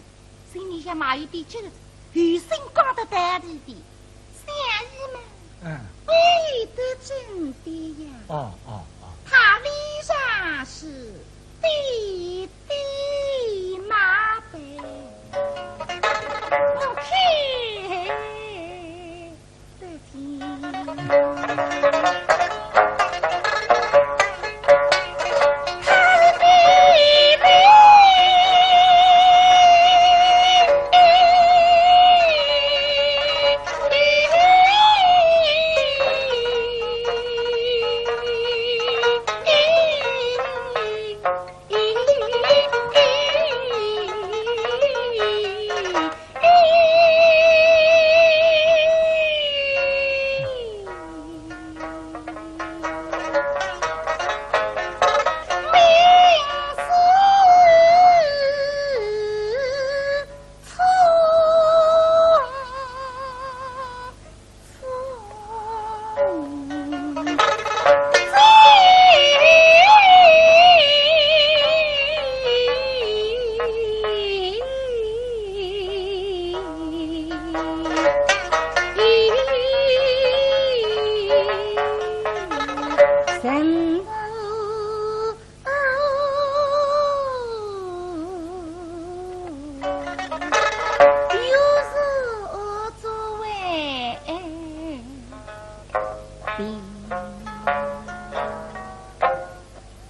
心里向嘛有点急，有心讲得道理的，相爷们，嗯。背得真的呀。哦，哦，哦。他脸上是滴滴马背，我看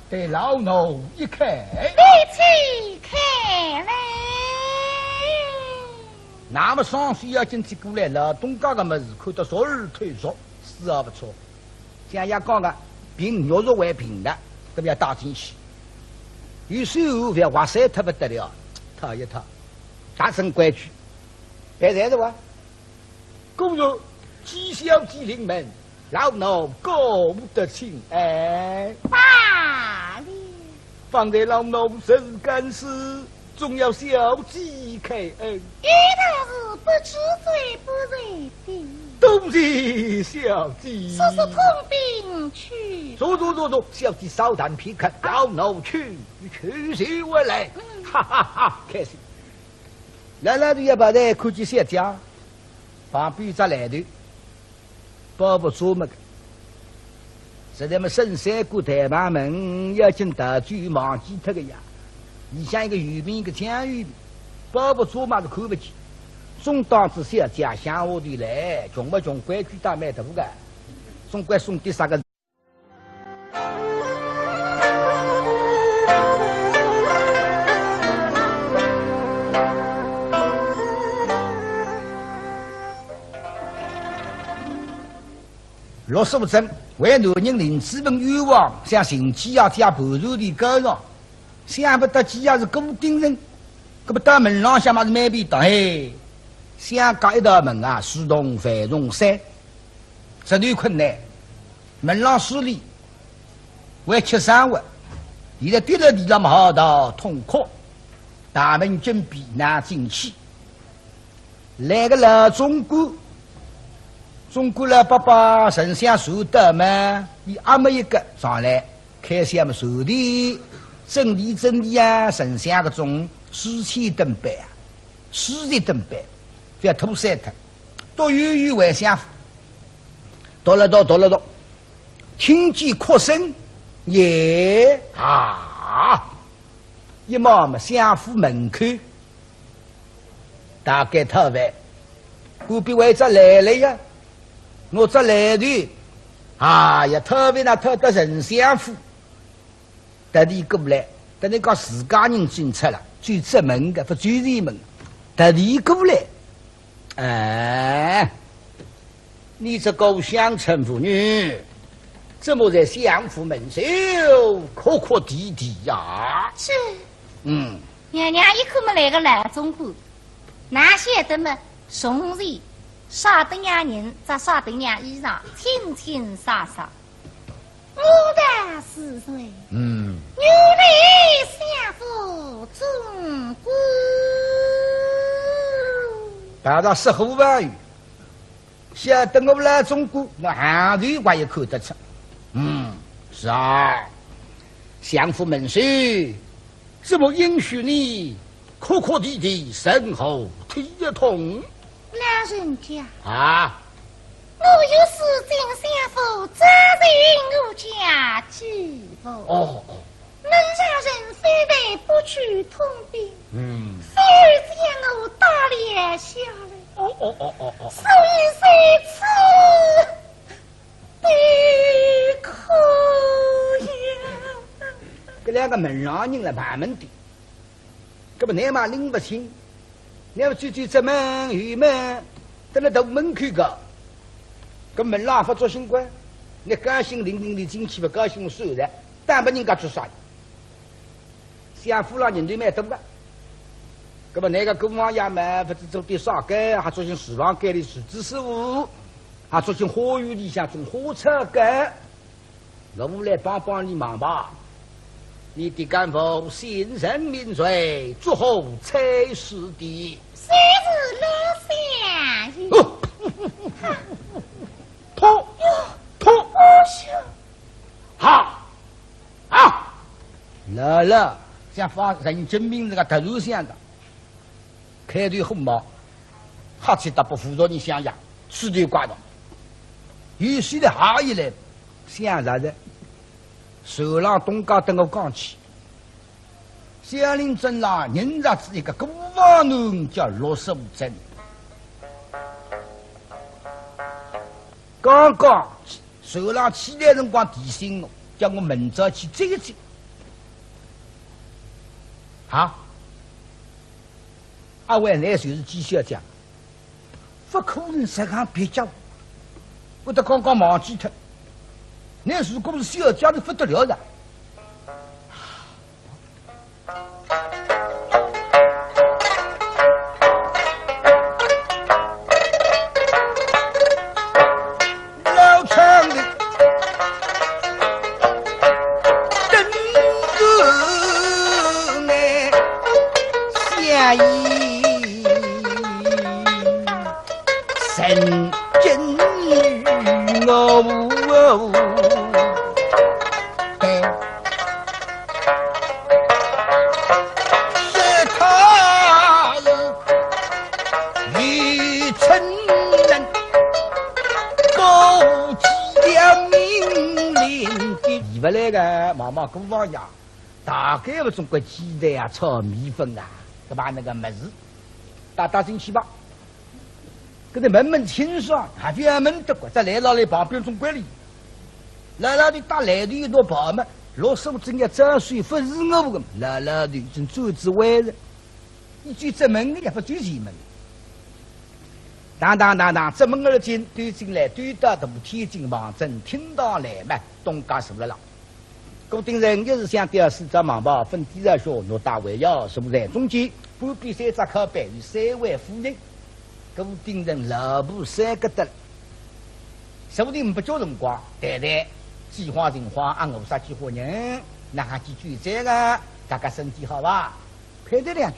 对老奴一看。你且看来。那么双手要紧接过来，老东家个么事看得熟而透熟，丝毫不错。像伢讲个，凭玉石为凭个，搿么要带进去。有时候覅划碎脱勿得了，套一套，达成规矩。哎，侪是哇。 公主，纪晓姐临门，老奴告得请安。罢了。方才老奴甚是敢死，总要小姐开恩。有道是不知罪不罪定。多谢小姐。速速通禀去。坐坐坐坐，小姐稍暂片刻，老奴去去就回来。嗯。哈哈哈，开心。来来，就要跑来看见小姐。 旁边只来头，包袱做么个。实在么，沈三官台旁门要紧逃走忘记脱个呀。里向一个有名个江鱼，包袱做么是看勿见。总当仔小姐乡下头来，穷么穷，规矩倒蛮大个，总归送点啥个。 陆素贞为男人林子文冤枉，想寻机要借盘缠钿告状，想勿到机要是顾鼎臣，搿么到门浪向嘛是蛮便当哎。相隔一道门啊，自动繁荣山，实头困难。 门浪势力，会吃生活，现在跌了地浪么好逃痛快，大门紧闭难进去。来个老总管，总管老伯伯丞相坐得么，伊阿么一个上来，开箱么坐的，整理整理啊，丞相搿种书签等板啊，书籍等板，覅拖散脱。 独有一位相府，踱了踱，踱了踱，听见哭声，耶啊！一望么相府门口，大概讨饭，隔壁位只来了呀，我只来的，哎呀，讨饭哪讨得丞相府。 特地过来，等于讲自家人进出了，走正门个，勿走前门，特地过来。哎，你这个乡村妇女，怎么在相府门首哭哭啼啼呀？是。嗯。娘娘一看么来个老总管，哪晓得么从前杀得娘人，再杀得娘衣裳，清清爽爽。 我道是谁？嗯。原来相府总管。大家说话吧，晓得我老总管，那行头我也看得出。嗯，是啊，相府门首，怎么允许你哭哭啼啼，身后体一痛？ 老人家，啊？我有事进相府，只寻我家主婆。哦哦，门上人非但不去通禀，嗯，反而将我打了下来，哦哦哦哦哦，所以在此悲哭呀。搿两个门上人来盘问的，搿么难嘛拎勿清，难么走走正门后门，等辣大门口个，搿门浪勿作兴关，你高兴领领你进去，勿高兴算了，打拨人家做啥？ 相府浪人头蛮多个。搿么那个姑王爷嘛，勿知做点啥个，还做进厨房间里厨子师傅，还做进花园里向种花草个。我来帮帮你忙吧。你的干部姓甚名谁，作何差事的？谁是老相爷？哦，噗，噗，哦哟，哈！ 啊！来了，像发神经病这个突然想的，开头很忙，哈气大不服着你想呀，势头怪的。有些的哈一来，想啥子？手浪东家等我讲起，小林镇啦，人家是一个孤房男叫陆守贞。刚刚 手浪起来辰光提醒我，叫我明朝去接一接。啊？阿为倷就是纪晓姐，勿可能实梗蹩脚，我都刚刚忘记脱。倷如果是小姐，就勿得了了。 老唱的，等着倷下一声，真与我的。 说他是愚蠢人，勾结了命令的。提勿来个，妈妈姑房爷，大概勿总归鸡蛋啊、炒米粉啊，搿么那个物事，带带进去吧。 搿个问问清爽，还覅问得过，再来了来旁边总管理。老老头搭来头一道跑嘛，老师傅正要招手，勿是我个，老老头已经转仔弯了，一句质问个也勿转前门。当当当当，质问而进，对进来，对到大天井旁，正厅堂来嘛，东家坐了啦。 顾鼎臣一时想到四只忙包，粉底子学，拿带回腰，坐在中间，半边三只靠背，有三位夫人。顾鼎臣老婆三个得了，坐定勿叫辰光，谈谈，几化情况啊，我啥几化人，哪哈几句这个，大家身体好伐？攀谈两句，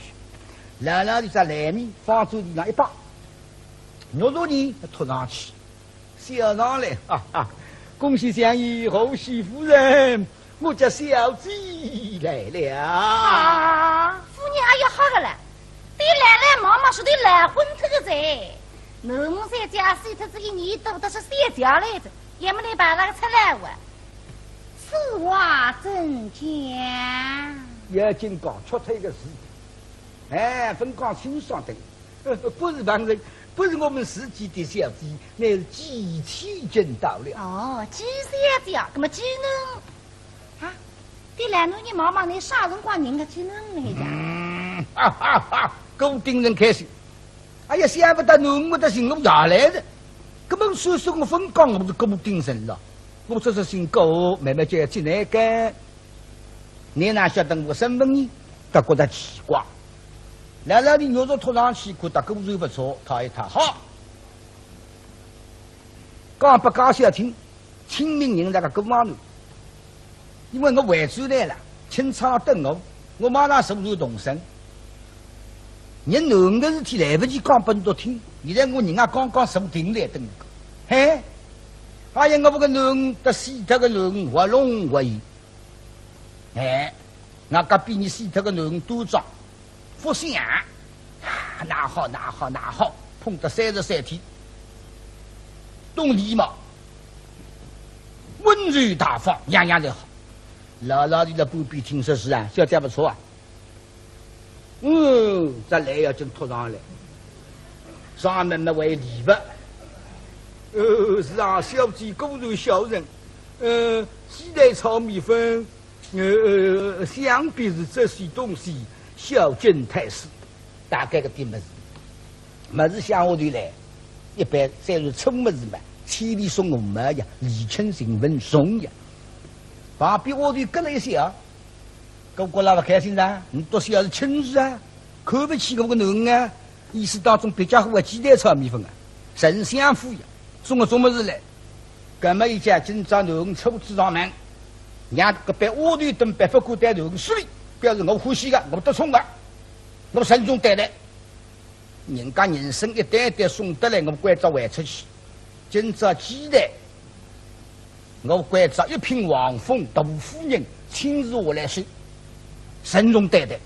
老老头只烂面放桌子上一摆，玉镯呢托上去， 笑上来，哈哈，恭喜相爷，贺喜夫人，我家小姐来了。啊，夫人还要好个了，对来来忙忙说的来昏脱个哉。囡儿在家死脱仔一年多，倒是小姐来哉，也没得把那个出来哇。此话怎讲？要紧讲，出脱一个字，哎，勿讲清爽的。 呃，不是旁人，不是我们自己的小姐，乃是季妻见到了。哦，季小姐，那么季囡，啊，对来囡儿忙忙，倷啥辰光认个季囡来呀？嗯，哈哈哈，顾鼎臣开心。哎呀，想勿到囡儿搭寻我爷来了。搿么算算我勿讲我是顾鼎臣了，我这是姓顾，慢慢叫季乃干。 倷哪晓得我身份呢？倒觉得奇怪。老老头玉镯托上去，看到果然勿错，套一套，好。讲拨家小听，清明人家个过忙呢，因为我回转来了，清仓等我，我马上坐船动身。倷囡儿个事体来勿及讲拨倷笃听，现在我人家刚刚坐定来等我。嘿，哎呀，我搿个囡儿搭死脱个囡儿，活龙活现。 哎，外加比倷死脱个囡儿多张，福相。啊，那好，那好，那好，碰得三十三天，懂礼貌，温柔大方，样样侪好。老老头辣旁边听说是啊，小姐勿错啊。 嗯，这来要紧托上来，上门么为礼物。呃，是啊，小姐果然孝顺。呃，鸡蛋炒米粉，呃，想必是这些东西孝敬太师。大概搿点物事，物事想下头来，一般虽然粗物事嘛，千里送红包呀，礼轻情分重呀。旁边下头跟了一些啊， 搿个老勿开心噻，倷笃是要是亲事啊，看勿起我个囡儿啊，意思当中别家伙个鸡蛋炒米粉啊，丞相府呀，送个种物事来。搿么伊讲今朝囡儿初次上门，让搿班丫头等班勿敢对囡儿失礼，表示我欢喜个，我得宠个，我慎重对待。 人家人参一担一担送得来，我关照还出去。今朝鸡蛋，我关照一品王封大夫人亲自下来收，慎重对待。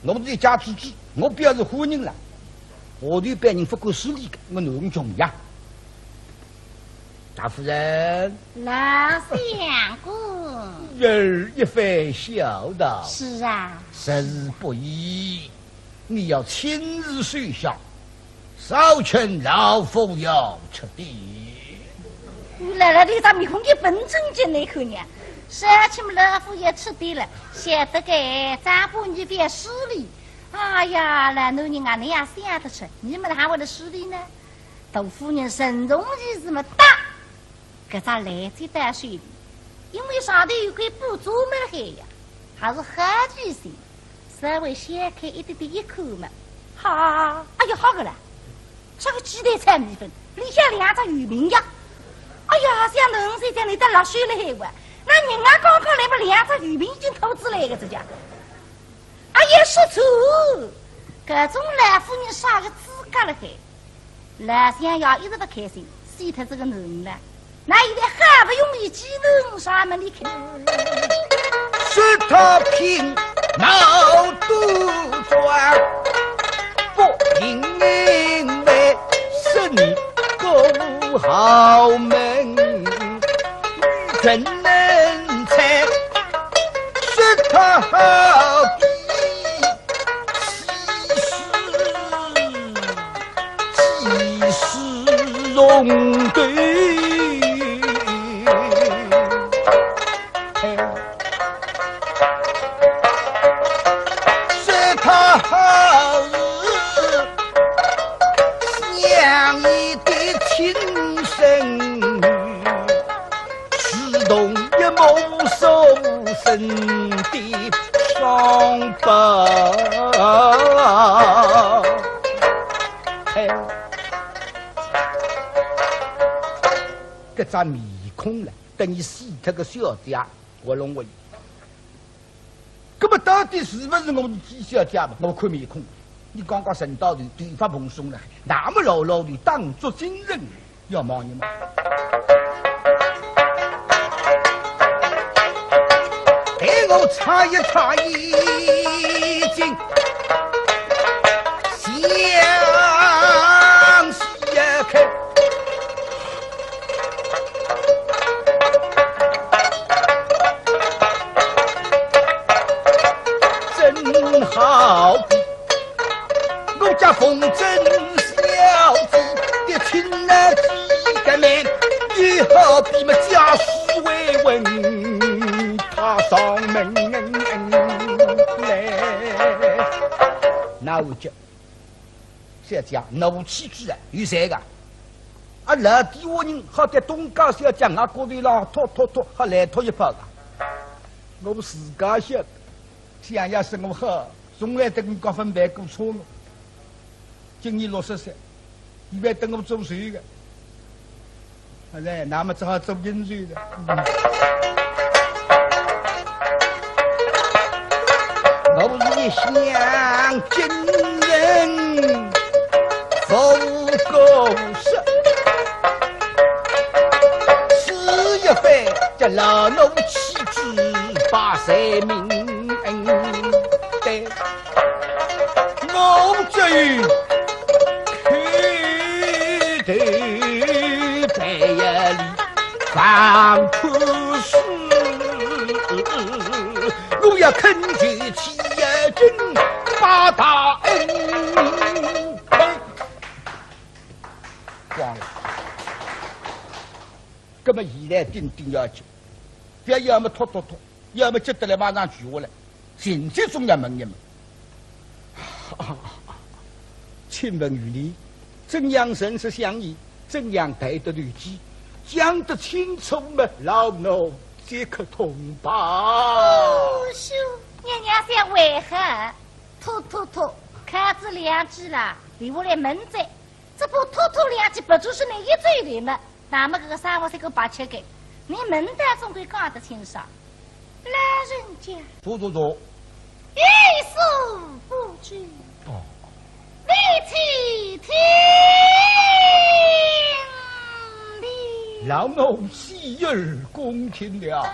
我是一家之主，我表示欢迎了。下头班人勿敢失礼个，我囡儿穷呀。 大夫人。老相公。儿一番孝道，是啊。实是不易，你要亲自手下，少卿老夫要吃的。老老头一张面孔一本正经来看呢，是啊，请老夫爷吃的了，晓得个，张伯你覅势利。哎呀，老男人啊，你也想得出，你们哪会得势利呢？大夫人陈荣义是么大，搿只篮子带水里，因为上头有块布做么海呀，还是好记性，稍微掀开一点点一看嘛，哈，哎呀，好个啦！ 啥个鸡蛋炒米粉，里向两只鱼饼呀！哎呀，想侬现在你得辣水了海哇，那人家刚刚来么两只鱼饼已经吐出来个这家。哎呀，说错，搿种老夫人啥个资格了海？老相爷一直勿开心，死脱这个囡儿了。 那现在好不容易几顿上门里去。是他平闹肚转，不因为生过豪门，怎能才是他好比 几时，几时容对？是他好似相依的亲生女， 是同一母所生的双胞。哎，搿张面孔了，等于死脱个小姐，我认为。 搿么到底是勿是我们的小姐嘛？我看面孔，你刚刚神道的头发蓬松了，那么老老的当作精神，要望一望。待我擦一擦眼睛，想想看。 真好比我家凤珍小姐的亲儿子个面，也好比么家书为文，他上门来。那我就 小姐，我妻子啊，有罪个。啊，老底下人好歹东家小姐，我过头浪托托托，好来托一把个。我自家晓得，想也是我好，从来对我家勿犯过错误。今年六十岁，伊还对我做事个。 好嘞，那么只好做人事了。我一向敬人不过失，是一番叫老奴妻子把罪名。对。 我只有叩头拜呀礼，万不是，我要恳求妻儿真把大恩。呸！光了。搿么现在顶顶要紧，覅要么拖拖拖，要么急得来马上跪下来。 情节总要问一问。请问于你，怎样认识相爷？怎样待得投机？讲得清楚么，老奴即刻通报。哦，是，娘娘想为何？拖拖拖，靠仔两句啦，留下来问哉。 只不过拖拖两句，不就是你一嘴里么？那么搿个生活是个白吃个，你问得总归讲得清爽。老人家，坐坐坐。有所不知，哦。你且听哩。老奴洗耳恭听了。